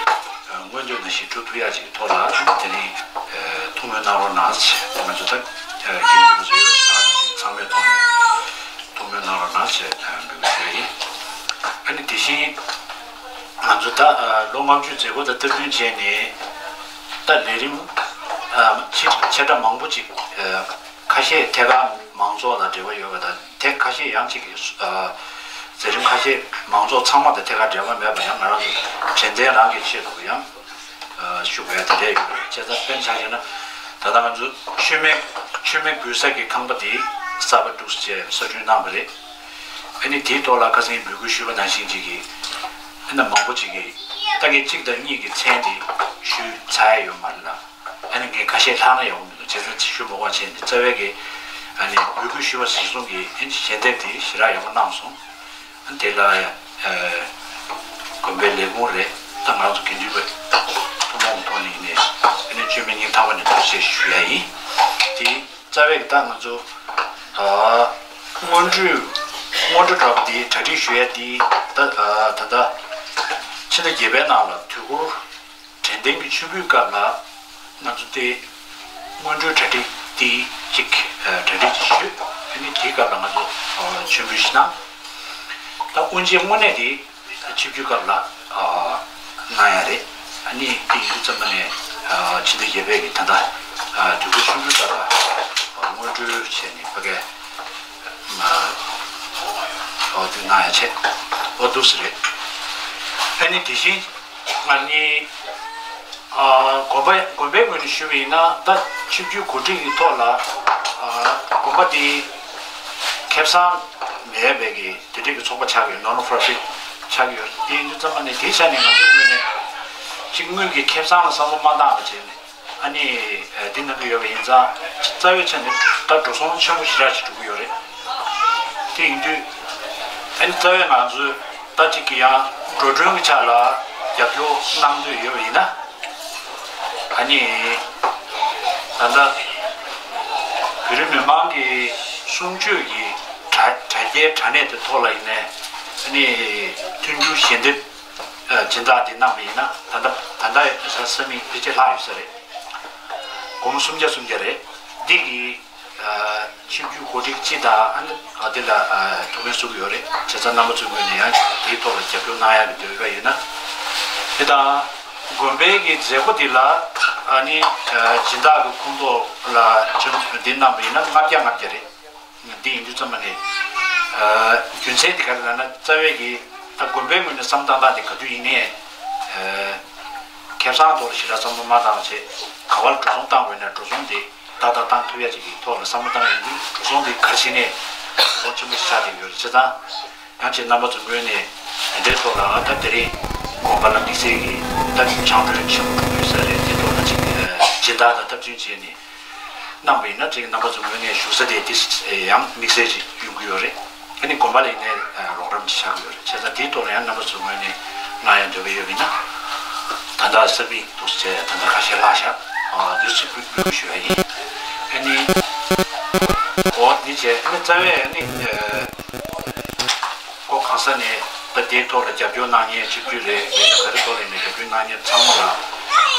མངོན་འདོད་ནང་བཞིན་སྒྲུབ་ཐུབ་ཡག་ཅིག་ཐོག་ལ་དེ་རིང་ཐུགས་སྨོན་གནང་རོགས་གནང་ཟེར། ང་ཚོ་ད་དགེ་འདུན་པ་ཚོ་ཡོད་ས་ནང་བཞིན་ཚང་མའི་ཐོག་ནས་ཐུགས་སྨོན་གནང་རོགས་གནང་ཟེར་འབོད་སྐུལ་ཞུ་ཡ་ཡིན། ཨ་ནི་དེ་བཞིན་ང་ཚོ་ད་ལོ་ལྔ་བཅུའི་མཛད་སྒོ་དང་སྟབས་བསྟུན་བྱས་ནས་ད་ལས་རིམ་ཆེ་ཆེ་ཕྲ་མང་པོ་ཅིག་ཁ་ཤས་ཐད་ཀར་མང་ཚོགས་དང་འབྲེལ་བ་ཡོད་པ་དང་། དེ་ཁ་ཤས་ཡང་གཅིག་གི་མཛད་རིམ་ཁ་ཤས་མང་ཚོགས་ཚང་མ་དང་ཐད་ཀར་འབྲེལ་བ་མེད་པ་ཡང་ང་རང་ཚོ་དྲན་རྟེན་རང་གི་ཆེད་དུ་ཡང་ཞུ་དགོས་ཡ་དེ་འདྲ་ཡོད་རེད། བྱས་ཙང་དཔེར་ན་ཆ་བཞག་ན་ད་ལྟ་ང་ཚོ་ཆོས་མེད་ཆོས་མེད་འབུལ་ས་གི་ཁང་པ་དེ་གསར་པ་འདུག་སེ་བྱས་གསར་སྐྲུན་གནང་བ་རེད། ཨ་ནི་དེའི་ཐོག་ལ་ཁ་སང་འབོད་སྐུལ་ཞུས་པ་ནང་བཞིན་ཅིག་གི་ཨ་ནི་མང་པོ་ཅིག་གིས་ད་གིན་གཅིག་དང་གཉིས་ཀྱི་མཚན་དེ་ཞུས་ཚར་ཡ་ཡོད་མ་རེད་ལ། ཨ་ནི་ངས་ཁ་ཤས་ལྷག་ན་ཡག་པོ་མི་འདུག་བྱས་ཙང་ཞུ་མ་དགོས་བྱས་ནས་རྩ་བའི་གི་ཨ་ནི་འབོད་སྐུལ་ཞུས་པ་གཞིར་བཟུང་གི་ཨ་ནི་ཞལ་འདེབས་དེ་ཞེ་དྲག་ཡག་པོ་གནང་སོང་། ཨ་ནི་དེ་ལ་ཨ་དགོན་པའི་ལས་ཁུངས་རེད། ད་ང་ཚོ་དགེ་འདུན་པ་ཐུན་མོང་གི་ཐོག་ནས་ཡིན་ནའི་ཨ་ནི་བཅོས་མིན་སྙིང་ཐག་པ་ནས་ཐུགས་རྗེ་ཆེ་ཞུ་ཡ་ཡིན། དེ་རྩ་བའི་གི་ད་ང་ཚོ་ཨ་སྔོན་འགྲོའི་སྔོན་འགྲོ་འདྲ་པོ་དེ་གྲ་སྒྲིག་ཞུ་ཡ་དེ་ད་ཨ་ད་ལྟ་ཕྱི་ཟླ་བརྒྱད་པའི་ནང་ལ་དུས་འཁོར་དྲན་རྟེན་གྱི་མཆོད་འབུལ་སྐབས་ལ་ང་ཚོ་དེ་སྔོན་འགྲོའི་གྲ་སྒྲིག་དེ་གཅིག་ཨ་གྲ་སྒྲིག་ཅིག་ཞུས། ཨ་ནི་དེའི་སྐབས་ལ་ང་ཚོ་ཨ་མཆོད་འབུལ་ཞིག་གནང་། ད་དབུ་འབྱེད་དངོས་གནས་དེ་ཆིབས་བསྒྱུར་སྐབས་ལ་ཨ་གནང་ཡ་རེད། ཨ་ནི་དེ་ཡིན་དུས་ཙམ་པ་ནས་ཨ་ཕྱི་ཟླ་བརྒྱད་པའི་གི་ད་ལྟ་ཨ་དུས་འཁོར་མཆོད་འབུལ་སྐབས་ལ་ཨ་སྔོན་འགྲོའི་བྱས་ནས་ཕ་གི་ཨ་འོ་དེ་གནང་ཡ་བྱས་འོ་འདུག་སེ་རེད། ཨ་ནི་དེ་བཞིན། ང་ནི་ཨ་དགོན་པ་དགོན་པའི་ངོས་ནས་ཞུས་པ་ཡིན་ན་ད་ཆིབས་བསྒྱུར་གོ་སྒྲིག་གི་ཐོག་ལ་ཨ་དགོན་པ་འདི་ཁེ་བཟང་མེད་པའི་གི་དེ་འདྲའི་གི་ཚོགས་པ་ཆགས་ཀྱི་ཡོད། non profit ཆགས་ཀྱི་ཡོད། དེ་ཡིན་དུས་ཙམ་པ་ནས་དེའི་ཆ་ནས་ང་ཚོའི་ངོས་ནས་གཅིག་དངུལ་གྱི་ཁེ་བཟང་ལ་བསམ་བློ་མ་བཏང་བ་བྱས་ནས་ཨ་ནི་འདི་གནང་གི་ཡོད་པ་ཡིན་ཙང་རྩ་བའི་ཆ་ནས་ད་འགྲོ་སོང་ཆེན་པོ་ཞེ་དྲག་ཅིག་འགྲོ་གི་ཡོད་རེད། དེ་ཡིན་དུས་ཨ་ནི་རྩ་བའི་ང་ཚོས་ད་ཅིག་གི་ཡང་འགྲོ་གྲོན་གྱི་ཆ་ལ་རྒྱབ་སྐྱོར་གནང་འདོད་ཡོད་པ་ཡིན་ན་ཨ་ནི་ད་ལྟ་བོད་རིགས་མི་མང་གི་གསུང་ཆོས་ཀྱི་དྲ་དྲ་རྒྱའི་དྲ་གནས་དེ་ཐོག་ལ་ཡིན་ནའི་ཨ་ནི་མཐུན་འགྱུར་ཞལ་འདེབས་སྦྱིན་བདག་དེ་གནང་བ་ཡིན་ན་ད་ལྟ་ད་ལྟ་ས་ས་མིག་ཕལ་ཆེར་ལྷག་ཡོད་ས་རེད། སྒོར་མོ་སུམ་བརྒྱ་སུམ་བརྒྱ་རེད། འདི་གི་ཆིབས་བསྒྱུར་གོ་སྒྲིག་སྤྱི་དང་ཨ་ནི་འདི་ལ་ཐུགས་ཕན་གསོས་ཀྱི་ཡོད་རེད། བྱས་ཙང་རྣམ་པ་ཚོའི་ངོས་ནས་ཡང་དེའི་ཐོག་ལ་རྒྱབ་སྐྱོར་གནང་ཡག་གི་འདོད་པ་ཡོད་ན། དེ་དང་དགོན་པའི་གི་མཛད་སྒོ་འདི་ལ་ཨ་ནི་སྦྱིན་བདག་གི་ཁོངས་གཏོགས་ལ་ཆིབས་བསྒྱུར་འདི་གནང་བ་ཡིན་ན་ལྔ་བརྒྱ་ལྔ་བརྒྱ་རེད། འདི་ཡིན་དུས་ཙམ་པ་ནས་རྒྱུ་མཚན་དེ་ག་རེ་ལབ་ན་རྩ་བའི་གི་ད་དགོན་པའི་ངོས་ནས་བསམ་བཏང་སྟངས་དེ་ག་དུས་ཡིན་ནའི་ཁེ་བཟང་ཐོག་ལ་ཞེ་དྲག་བསམ་བློ་མ་བཏང་བ་བྱས་ག་བ་ལ་འགྲོ་སོང་བཏང་དགོས་ན་འགྲོ་སོང་དེ་ཏག་ཏག་བཏང་ཐུབ་ཡ་ཅིག་གི་ཐོག་ལ་བསམ་བློ་བཏང་ཡོང་དུས་འགྲོ་སོང་དེ་ག་རེ་བྱས་ནའི་འགྲོ་སོང་ཆེན་པོ་ཞིག་ཆགས་བསྡད་ཡོད་རེད། བྱས་ཙང་ཡང་ཅིག་རྣམ་པ་ཚོ་ངོས་ནས་དེ་འདྲའི་ཐོག་ལ་ད་དེ་རིང་དགོན་པ་ལ་དམིགས་བསལ་གྱི་ད་ཆང་མགྲོན་ཆེན་པོ་ཡོད་ས་རེད། དེ་ཐོག་ལ་ཅིག་སྦྱིན་བདག་དང་སྟབས་བསྟུན་བྱས་ནས། གནང་བ་ཡིན་ན་ཅིག་རྣམ་པ་ཚོ་ངོས་ནས་བཞུགས་ས་དེ་དེ་ཡང་དམིགས་བསལ་ཅིག་ཡོང་གི་ཡོད་རེད། ཨ་ནི་དགོན་པ་ལ་ཡིན་ནའི་རོགས་རམ་ཅིག་བྱ་གི་ཡོད་རེད། བྱས་ཙང་དེའི་ཐོག་ལ་ཡང་རྣམ་པ་ཚོ་ངོས་ནས་གནང་ཡ་འདོད་པ་ཡོད་པ་ཡིན་ན། ད་ལྟ་ས་མིག་འདུག་ཟེར་ད་ལྟ་ཁ་ཤས་ལྷག་ཤག་འདི་ཚོ་འབོད་སྐུལ་ཞུ་ཡ་ཡིན། ཨ་ནི་འོ་འདི་བྱས་ཨ་ནི་རྩ་བའི་ཨ་ནི། སྒོ་གང་ས་ནས་ད་དེའི་ཐོག་ལ་རྒྱབ་སྐྱོར་གནང་མཁན་ཆིབས་བསྒྱུར་རེད། ལས་དོན་ག་རེ་ཐོག་ལ་ཡིན་ནའི་རྒྱབ་སྐྱོར་གནང་མཁན་ཚང་མ་ལ་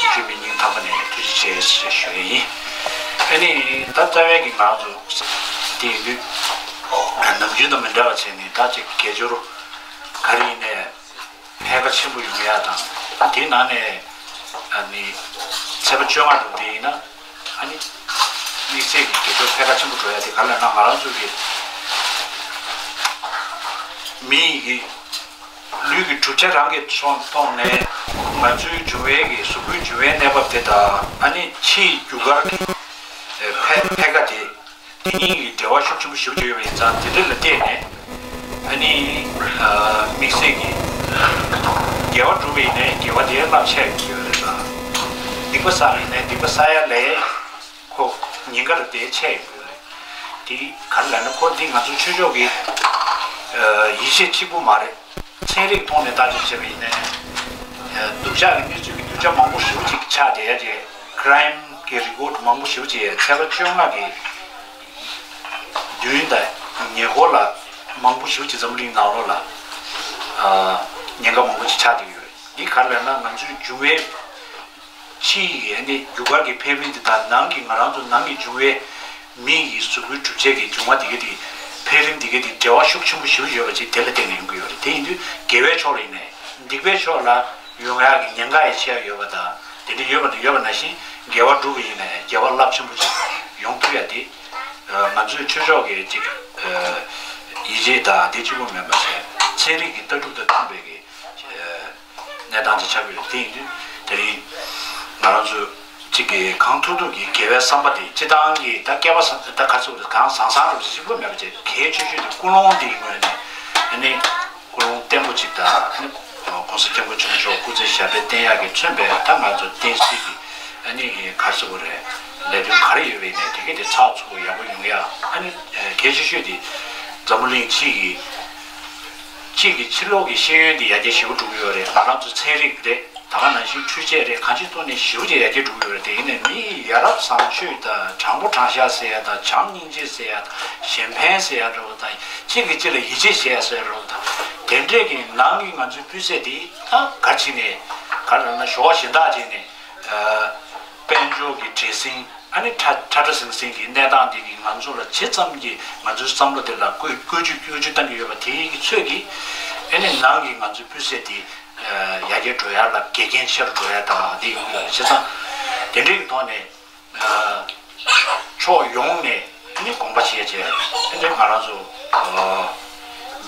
བཅོས་མིན་སྙིང་ཐག་པ་ནས་ཐུགས་རྗེ་ཆེ་ཞེས་ཞུ་ཡ་ཡིན། ཨ་ནི་ད་རྩ་བའི་གི་ང་ཚོ་དེ་ཡིན་དུས་ནམ་རྒྱུན་དང་མི་འདྲ་བ་བྱས་ནས་ད་ཅིག་དགེ་སྦྱོར་ག་རེ་ཡིན་ནའི་འཕེལ་ཁ་ཆེན་པོ་ཡོང་ཡ་དང་དེའི་ནང་ནས་ཨ་ནི་ཚེས་པ་བཅོ་ལྔ་དང་དེ་ཡིན་ན། ཨ་ནི། དམིགས་བསལ་གྱི་དགེ་སྦྱོར་འཕེལ་ཁ་ཆེན་པོ་འགྲོ་ཡ་དེ་ག་ལ་ན་ང་རང་ཚོ་གི་མི་ཡི་གི་ ལུས་ཀྱི་གྲུབ་ཆ་རང་གི་ཕྱོགས་ཐོག་ནས་ང་ཚོའི་འབྱུང་བའི་གི་གཟུགས་པོའི་འབྱུང་བའི་གནས་བབ་དེ་དང་ཨ་ནི་ཕྱིའི་རྒྱུ་སྐར་གྱི་ཕལ་ཕལ་ཁ་དེ། དེ་གཉིས་ཀྱི་འབྲེལ་བ་ཤུགས་ཆེན་པོ་ཞེ་པོ་ཅིག་ཡོད་པ་ཡིན་ཙང་དེ་འདྲ་ལ་བལྟས་ནས་ཨ་ནི་དམིགས་བསལ་གྱི་དགེ་བ་བསྒྲུབ་པ་ཡིན་ནའི་དགེ་བ་དེའི་རླབས་ཆེ་ཡོད་རེད་ལ། སྡིག་པ་བསགས་པ་ཡིན་ནའི་སྡིག་པ་བསགས་ཡ་ལས་ཁོ་ཉེན་ཁ་ལ་དེ་ཆེ་ཡོད་རེད། དེ་ག་རེ་ལབ་ན་ཁོ་འདི་ང་ཚོ་ཆོས་ཕྱོགས་ཀྱི་ཡིད་ཆེས་གཅིག་པུ་མ་རེད། ཚན་རིག་ཐོག་ནས་བརྟག་དཔྱད་བྱས་པ་ཡིན་ན། སྡུག་ཅག་གི་གནས་ཚུལ་གྱི་རྒྱུ་ཆ་མང་པོ་ཞེ་པོ་ཅིག་ཆགས་བསྡད་ཡ་ཅིག་ཁི་རའིམ་གྱི་རི་པོར་ཊི་མང་པོ་ཞེ་པོ་ཅིག་ཚེས་པ་བཅོ་ལྔ་གི་བདུན་དང་ཉེ་འཁོར་ལ་མང་པོ་ཞེ་པོ་ཅིག་འཛམ་བུ་གླིང་ནང་ལོགས་ལ་ཉེན་ཁ་མང་པོ་ཅིག་ཆགས་བསྡད་ཡོད་རེད། འདི་ག་རེ་ལབ་ན་ང་ཚོའི་འབྱུང་བའི་ཕྱིའི་ཨ་ནི་རྒྱུ་སྐར་གྱི་འཕེལ་རིམ་དེ་དང་ནང་གི་ང་རང་ཚོ་ནང་གི་འབྱུང་བའི་མི་ཡི་གཟུགས་པོའི་གྲུབ་ཆའི་གི་འབྱུང་བ་དེ་གའི་དེ་འཕེལ་རིམ་དེ་གའི་དེ་འབྲེལ་བ་ཤུགས་ཆེན་པོ་ཞེ་པོ་ཡོད་པ་ཅིག་དེ་ལ་བརྟེན་ནས་ཡོང་གི་ཡོད་རེད། དེ་ཡིན་དུས་དགེ་བའི་ཕྱོགས་ལ་ཡིན་ནའི་སྡིག་པའི་ཕྱོགས་ལ་ཡོང་ཡག་གི་ཉེན་ཁ་ཡང་ཆེ་བ་ཡོད་པ་དང་དེ་འདྲ་ཡོད་པ་དང་ཡོད་པ་ནང་བཞིན་དགེ་བ་སྒྲུབ་པ་ཡིན་ནའི་དགེ་བ་རླབས་ཆེན་པོ་ཅིག་ཡོང་ཐུབ་ཡ་དེ་ང་ཚོའི་ཆོས་ཕྱོགས་ཀྱི་ཅིག་ཡིད་ཆེས་དང་དེ་གཅིག་པུ་མིན་པ་བྱས་ཚན་རིག་གི་ལྟ་གྲུབ་དང་མཐུན་པའི་གི་གནས་སྟངས་ཅིག་ཆགས་ཀྱི་ཡོད། དེ་ཡིན་དུས་དེ་རིང་ང་རང་ཚོ་གཅིག་གིས་གང་ཐུབ་ཐུབ་ཀྱིས་དགེ་བའི་བསམ་པ་དེ་སྤྱི་བཏང་གི་ད་སྐལ་པ་བཟང་ད་ག་ཚོད་གང་བཟང་བཟང་རུ་གཅིག་པོ་མེད་པ་བྱས་གལ་ཆེ་ཤོས་དེ་ཀུན་སློང་འདིའི་ངོས་ནས་ཨ་ནི་ཀུན་སློང་བརྟན་པོ་ཅིག་དང་ཨ་ནི་༸གོང་ས་༸སྐྱབས་མགོན་ཆེན་པོ་མཆོག་སྐུ་ཚེ་ཞབས་པད་བརྟན་ཡག་གི་མཚོན་པའི་ད་ང་ཚོ་བསྟན་སྲིད་ཀྱི་ཨ་ནི་ག་རེ་ཟེར་དགོས་རེད། ལས་དོན་ག་རེ་ཡོད་པ་ཡིན་ནའི་དེ་གས་དེ་ཚགས་ཚུད་པོ་ཡག་པོ་ཡོང་ཡ་ཨ་ནི་གལ་ཆེ་ཤོས་དེ་འཛམ་བུ་གླིང་སྤྱི་ཡི་གཅིག་གི་ཕྱི་ལོགས་ཀྱི་ཤེས་ཡོན་དེ་ཡར་རྒྱས་ཞེ་པོ་འགྲོ་གི་ཡོད་རེད། ང་རང་ཚོ་ཚན་རིག་རེད་ད་ག་ནང་བཞིན་འཕྲུལ་ཆས་རེད་གང་ཅིའི་ཐོག་ནས་ཞེ་པོ་ཅིག་ཡར་རྒྱས་འགྲོ་གི་ཡོད་རེད། དེ་ཡིན་ནའི་མི་ཡི་ཡ་རབས་བཟང་སྤྱོད་དང་དྲང་པོ་དྲང་བཞག་ཟེར་ཡ་དང་བྱམས་སྙིང་རྗེ་ཟེར་ཡ་དང་གཞན་ཕན་ཟེར་ཡ་འདྲ་བོ་དང་གཅིག་གིས་གཅིག་ལ་ཡིད་ཆེས་བྱེད་ཡ་ཟེར་ཡ་འདྲ་བོ་དང་དེ་འདྲས་ཀྱི་ནང་གི་ང་ཚོའི་སྤུས་ཚད་དེ་ད་ག་ཅིག་ནས་ག་རེ་ལབ་ན་ཞོགས་པ་གཞན་དག་ཅིག་ནས། དཔལ་འབྱོར་གྱི་བྲེལ་ཟིང་ཨ་ནི་ཁྲ་ཁྲ་ཁྲ་ཟིང་ཟིང་གི་གནས་སྟངས་འདི་གིས་ང་ཚོ་ལ་ཇི་ཙམ་གྱིས་ང་ཚོའི་བསམ་བློ་དེ་ལ་བཀོལ་བཀོལ་སྤྱོད་བཀོལ་སྤྱོད་གཏང་གི་ཡོད་པ་དེའི་གི་ཚོད་ཀྱིས་ཨ་ནི་ནང་གི་ང་ཚོའི་སྤུས་ཚད་དེ་ཡར་རྒྱས་འགྲོ་ཡ་ལ་འགལ་རྐྱེན་ཆེ་རུ་འགྲོ་ཡ་དང་དེ་ཡོང་གི་ཡོད་རེད། བྱས་ཙང་དེ་འདྲའི་གི་ཐོག་ནས་ཕྱོགས་ཡོངས་ནས་ཨ་ནི་དགོངས་པ་བཞེས་བྱས་ཨ་ནི་ང་རང་ཚོ་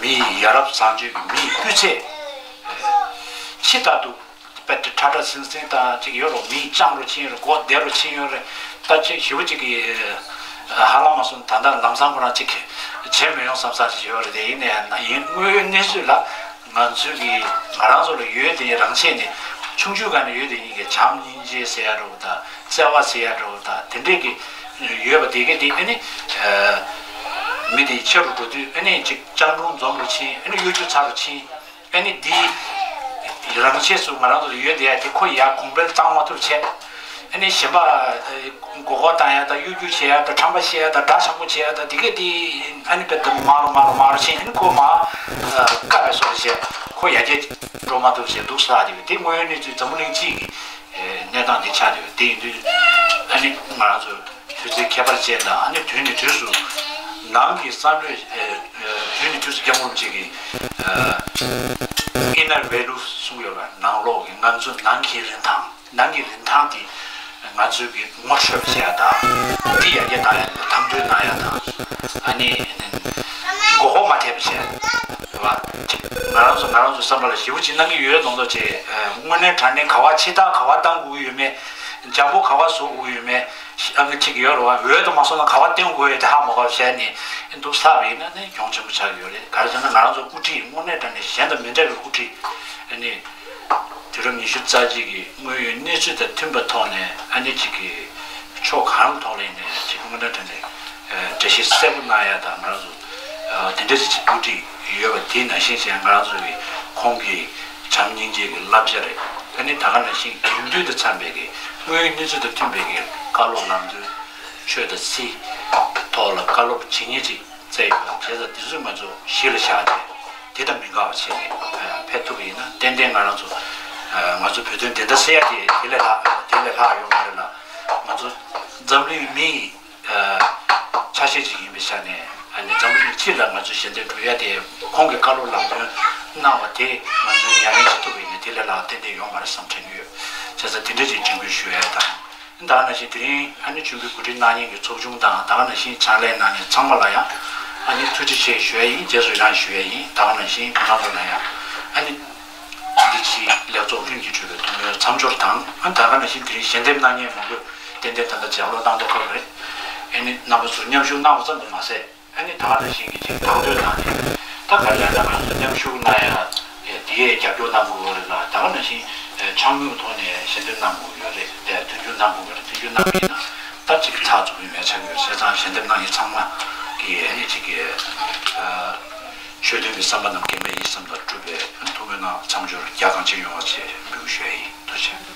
མི་ཡི་ཡ་རབས་བཟང་སྤྱོད་ཀྱི་མི་ཡི་སྤུས་ཚད་ཕྱི་ལྟར་དུ། དཔེ་དེ་ཁྲ་ཁྲ་ཟིང་ཟིང་དང་ཅིག་ཡོད་རོ། མི་སྤྱང་རུ་ཕྱིན་ཡོད་རེད། མགོ་བདེ་རུ་ཕྱིན་ཡོད་རེད། ད་ཅིག་ཞེ་པོ་ཅིག་གིས་ཧ་ལམ་མ་སོང་ད་ལྟ་ལམ་སང་ཁོ་རང་ཅིག་བྱེད་མི་ཡོང་བསམ་ས་ཅིག་ཡོད་རེད། དེ་ཡིན་ནའི་ཡིན་དངོས་ཡོད་གནས་ཚུལ་ལ་ང་ཚོའི་གི་ང་རང་ཚོ་ལ་ཡོད་དེ་རང་ཆས་ནས་ཆུང་ཆུང་སྒང་ནས་ཡོད་དེ་ཡིན་གི་བྱམས་སྙིང་རྗེ་ཟེར་ཡ་འདྲ་བོ་དང་བརྩེ་བ་ཟེར་ཡ་འདྲ་བོ་དང་དེ་འདྲས་གི་ཡོད་པ་དེ་གི་དེ་ཨ་ནི་མི་དེ་ཆེ་རུ་འགྲོ་དུས་ཨ་ནི་ཅིག་སྤྱང་གྲུང་འཛོམས་རུ་ཕྱིན་ཨ་ནི་གཡོ་སྒྱུ་ཚ་རུ་ཕྱིན། ཨ་ནི་འདི་རང་ཆས་སུ་ང་རང་ཚོ་ཡོད་དེ་ཡ་དེ་ཁོ་ཡ་གོང་འཕེལ་བཏང་མ་ཐུབ་བྱས། ཨ་ནི་གཞན་པ་མགོ་སྐོར་བཏང་ཡ་དང་གཡོ་སྒྱུ་བྱེད་ཡ་དང་ཁྲམ་པ་བཤད་ཡ་དང་དགྲ་ཆགས་པོ་བྱེད་ཡ་དང་དེ་གས་དེ་ཨ་ནི་དཔེ་དེ་མང་རུ་མང་རུ་མང་རུ་ཕྱིན་ཨ་ནི་ཁོ་མ་བཀག་པའི་བཟོ་འདྲ་བྱས་ཁོ་ཡར་རྒྱས་འགྲོ་མ་ཐུབ་བྱས་འདུག་ས་དེ་གས་དེ་དངོས་ཡོད་གནས་ཚུལ་འཛམ་བུ་གླིང་སྤྱི་གི་གནས་སྟངས་དེ་ཆགས་ཡོད། དེ་ཡིན་དུས་ཨ་ནི་ང་རང་ཚོ་དུས་ཚོད་ཁྱད་པར་ཅན་དང་ཨ་ནི་དུས་ནས་དུས་སུ་ནང་གི་བསམ་བློས་དུས་ནས་དུས་སུ་སྐྱབས་མགོན་རིན་པོ་ཆེ་གི་inner value གསུངས་ཡོད་པ་ནང་ལོགས་ཀྱི་ང་ཚོ་ནང་གི་རིན་ཐང་ནང་གི་རིན་ཐང་དེ་ང་ཚོས་ཀྱི་ངོ་འཕྲོད་པ་བྱེད་ཡ་དང་འདི་ཡར་རྒྱས་བཏང་ཡ་དང་དམ་དོན་གནང་ཡ་དང་ཨ་ནི་མགོ་སྐོར་མ་ཐེབས་པ་བྱེད་ཡ་རེད་བ། ང་རང་ཚོ་ང་རང་ཚོ་བསམ་པ་ལ་ཞེ་པོ་ཅིག་གནང་གི་ཡོད་མདོག་མདོག་བྱས་དངོས་གནས་དྲང་གནས་ག་བ་ཕྱི་ཐག་ག་བ་བཏང་དགོས་ཀྱི་ཡོད་མེད། འཇམ་པོ་ག་བ་བཟོ་དགོས་ཡོད་མེད། ཨ་ནི་ཅིག་ཡོད་རེད་བ། འོས་དུ་མ་སོང་ན་ག་བ་བཏོན་དགོས་ཡོད་དེ་ཧ་མ་གོ་བྱས་ནས་འདུག་ས་བས་ན་ནི་གྱོང་ཆེན་པོ་ཆགས་ཡོད་རེད། ག་རེ་ཟེར་ན་ང་རང་ཚོ་དབུ་ཁྲིད་དངོས་གནས་དྲང་གནས་གཞན་དང་མི་འདྲ་བའི་དབུ་ཁྲིད་ཨ་ནི་དུས་རབས་ཉི་ཤུ་རྩ་གཅིག་གི་དངོས་ཡོད་གནས་ཚུལ་དང་མཐུན་པའི་ཐོག་ནས་ཨ་ནི་ཅིག་གི་ཕྱོགས་གང་ཐོག་ལ་ཡིན་ནའི་ཅིག་དངོས་གནས་དྲང་གནས་འགྲེལ་བཤད་གསལ་པོ་གནང་ཡ་དང་ང་རང་ཚོ་དེ་འདྲ་ཞིག་དབུ་ཁྲིད་ཡོད་པ་དེ་ནང་བཞིན་བྱས་ང་རང་ཚོ་གི་ཁོང་གི་བྱམས་སྙིང་རྗེ་གི་བསླབ་བྱ་རེད། ཨ་ནི་ད་ག་ནང་བཞིན་དེང་དུས་དང་འཚམས་པའི་གི་དངོས་ཡོད་གནས་ཚུལ་དང་མཐུན་པའི་གི་བཀའ་སློབ་ལམ་སྟོན་ཆོས་དང་སྲིད་ཐོག་ལ་བཀའ་སློབ་ཇི་སྙེད་ཅིག་བསྩལ་ཡོད་པ་བྱས་ཙང་དེ་ཚོ་ང་ཚོ་གཞི་ལ་བཞག་སྟེ་དེ་དང་མི་འགལ་བ་བྱས་ནས་ཕེབས་ཐུབ་པ་ཡིན་ན་ཏན་ཏན་ང་རང་ཚོ་ང་ཚོ་བོད་དོན་བདེན་མཐའ་གསལ་ཡ་དེ་དེ་ལས་ལྷག་དེ་ལས་ལྷག་ཡོད་མ་རེད་ལ། ང་ཚོ་འཛམ་གླིང་མི་ཡི་ཆ་ཤས་ཅིག་ཡིན་པའི་ཆ་ནས་ཨ་ནི་འཛམ་གླིང་སྤྱི་ལ་ང་ཚོ་ཞལ་འདེབས་སྒྲུབ་ཡ་དེ་ཁོང་གི་བཀའ་སློབ་ལམ་སྟོན་གནང་བ་དེ་ང་ཚོས་ཉམས་ལེན་བྱེད་ཐུབ་པ་ཡིན་ན་དེ་ལས་ལྷག་ཏན་ཏན་ཡོད་མ་རེད་བསམ་དྲན་གྱི་ཡོད། བྱས་ཙང་དེ་འདྲ་ཅིག་དྲན་སྐུལ་ཞུ་ཡ་དང་། ད་ག་ནང་བཞིན་དེ་རིང་ཨ་ནི་མཆོད་འབུལ་གོ་སྒྲིག་གནང་མཁན་གྱི་ཚོགས་ཆུང་དང་ད་ག་ནང་བཞིན་ཕྱག་ལས་གནང་མཁན་ཚང་མ་ལ་ཡང་ཨ་ནི་ཐུགས་རྗེ་ཆེ་ཞུ་ཡ་ཡིན། རྗེས་སུ་ཡང་ཞུ་ཡ་ཡིན། ད་ག་ནང་བཞིན་ཁོང་རྣམ་ཚོ་ལ་ཡང་ཨ་ནི་ ཅིག་ལེགས་ཚོགས་ལྷུན་གྱིས་གྲུབ་པའི་ཐུགས་སྨོན་མཚམས་སྦྱོར་དང་། ཨ་ད་ག་ནང་བཞིན་དེ་རིང་ཞལ་འདེབས་གནང་མཁན་མང་པོས་ཏན་ཏན་ད་ལྟ་ལྗགས་ཀློག་གནང་མདོག་ཁ་པོ་རེད། ཨ་ནི་རྣམ་པ་ཚོ་མཉམ་ཞུགས་གནང་བ་ཙམ་དུ་མ་ཟད། ཨ་ནི་ད་ག་ནང་བཞིན་གྱི་ཅིག་དང་དོད་གནང་ནས་ད་ག་ལ་ད་ག་མཉམ་ཞུགས་གནང་ཡ་དེ་ཡས་རྒྱབ་སྐྱོར་གནང་དགོས་རེད་ལ། ད་ག་ནང་བཞིན་ཆང་མོས་ཐོག་ནས་ཞལ་འདེབས་གནང་དགོས་ཡོད་རེད། དེ་མཐུན་འགྱུར་གནང་དགོས་རེད། མཐུན་འགྱུར་གནང་གི་ཡིན་ན་ད་ཅིག་ཚགས་ཚུད་པོ་མེད་ཆགས་ཡོད། བྱས་ཙང་ཞལ་འདེབས་གནང་མཁན་ཚང་མ་གིས་ཨ་ནི་ཅིག་གི་ཆོས་དོན་གྱི་བསམ་པ་རྣམས་འགལ་མེད་ཡིད་བསམ་དང་གྲུབ་པའི་ཐུགས་སྨོན་གནང་། མཚམས་སྦྱོར་རྒྱ་གང་ཆེ་ཡོང་བ་ཆེད་འབོད་སྐུལ་ཞུ་ཡ་ཡིན། ཐུགས་རྗེ་ཆེ།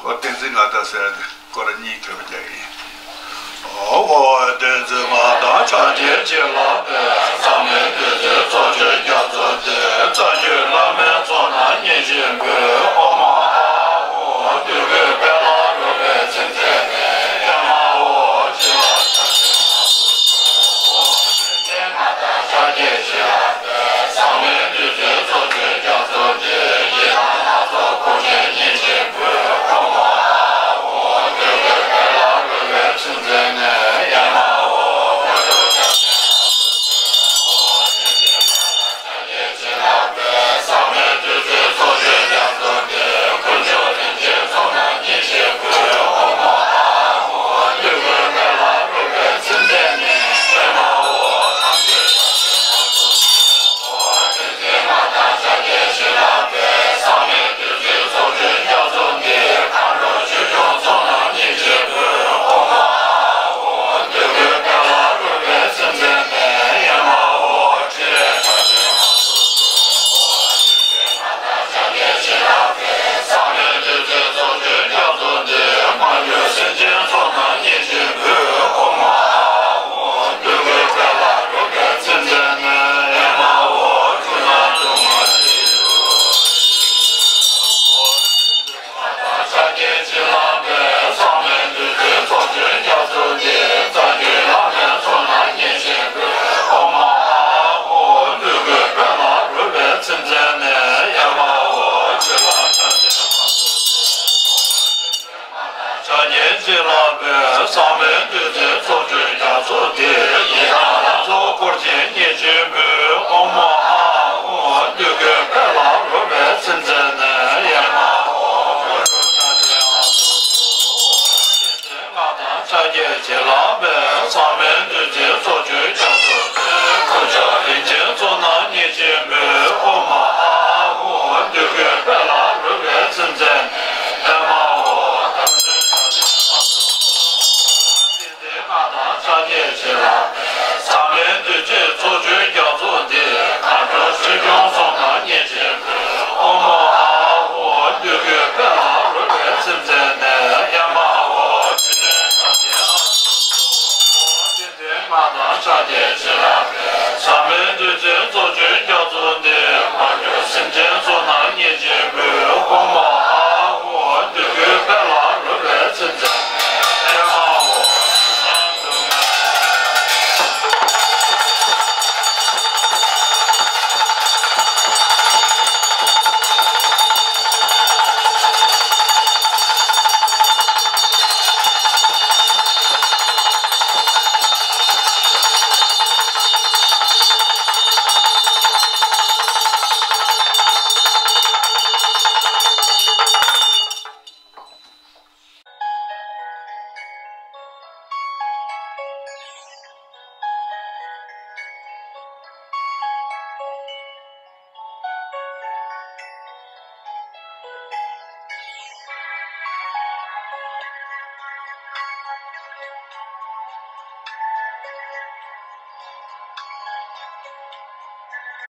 བསྟན་འཛིན་མངའ་བདག་ཟེར་ཏེ་སྐོར་གཉིས་ཐོས་པ་རྒྱག་གི་ཡིན། ཨོ་བསྟན་འཛིན་མངའ་བདག་ཕྱག་འཚལ་བྱིན་རླབས་དཔལ། བསམ་ཡས་བདུད་རྩིའི་ཚོགས་ཀྱིས་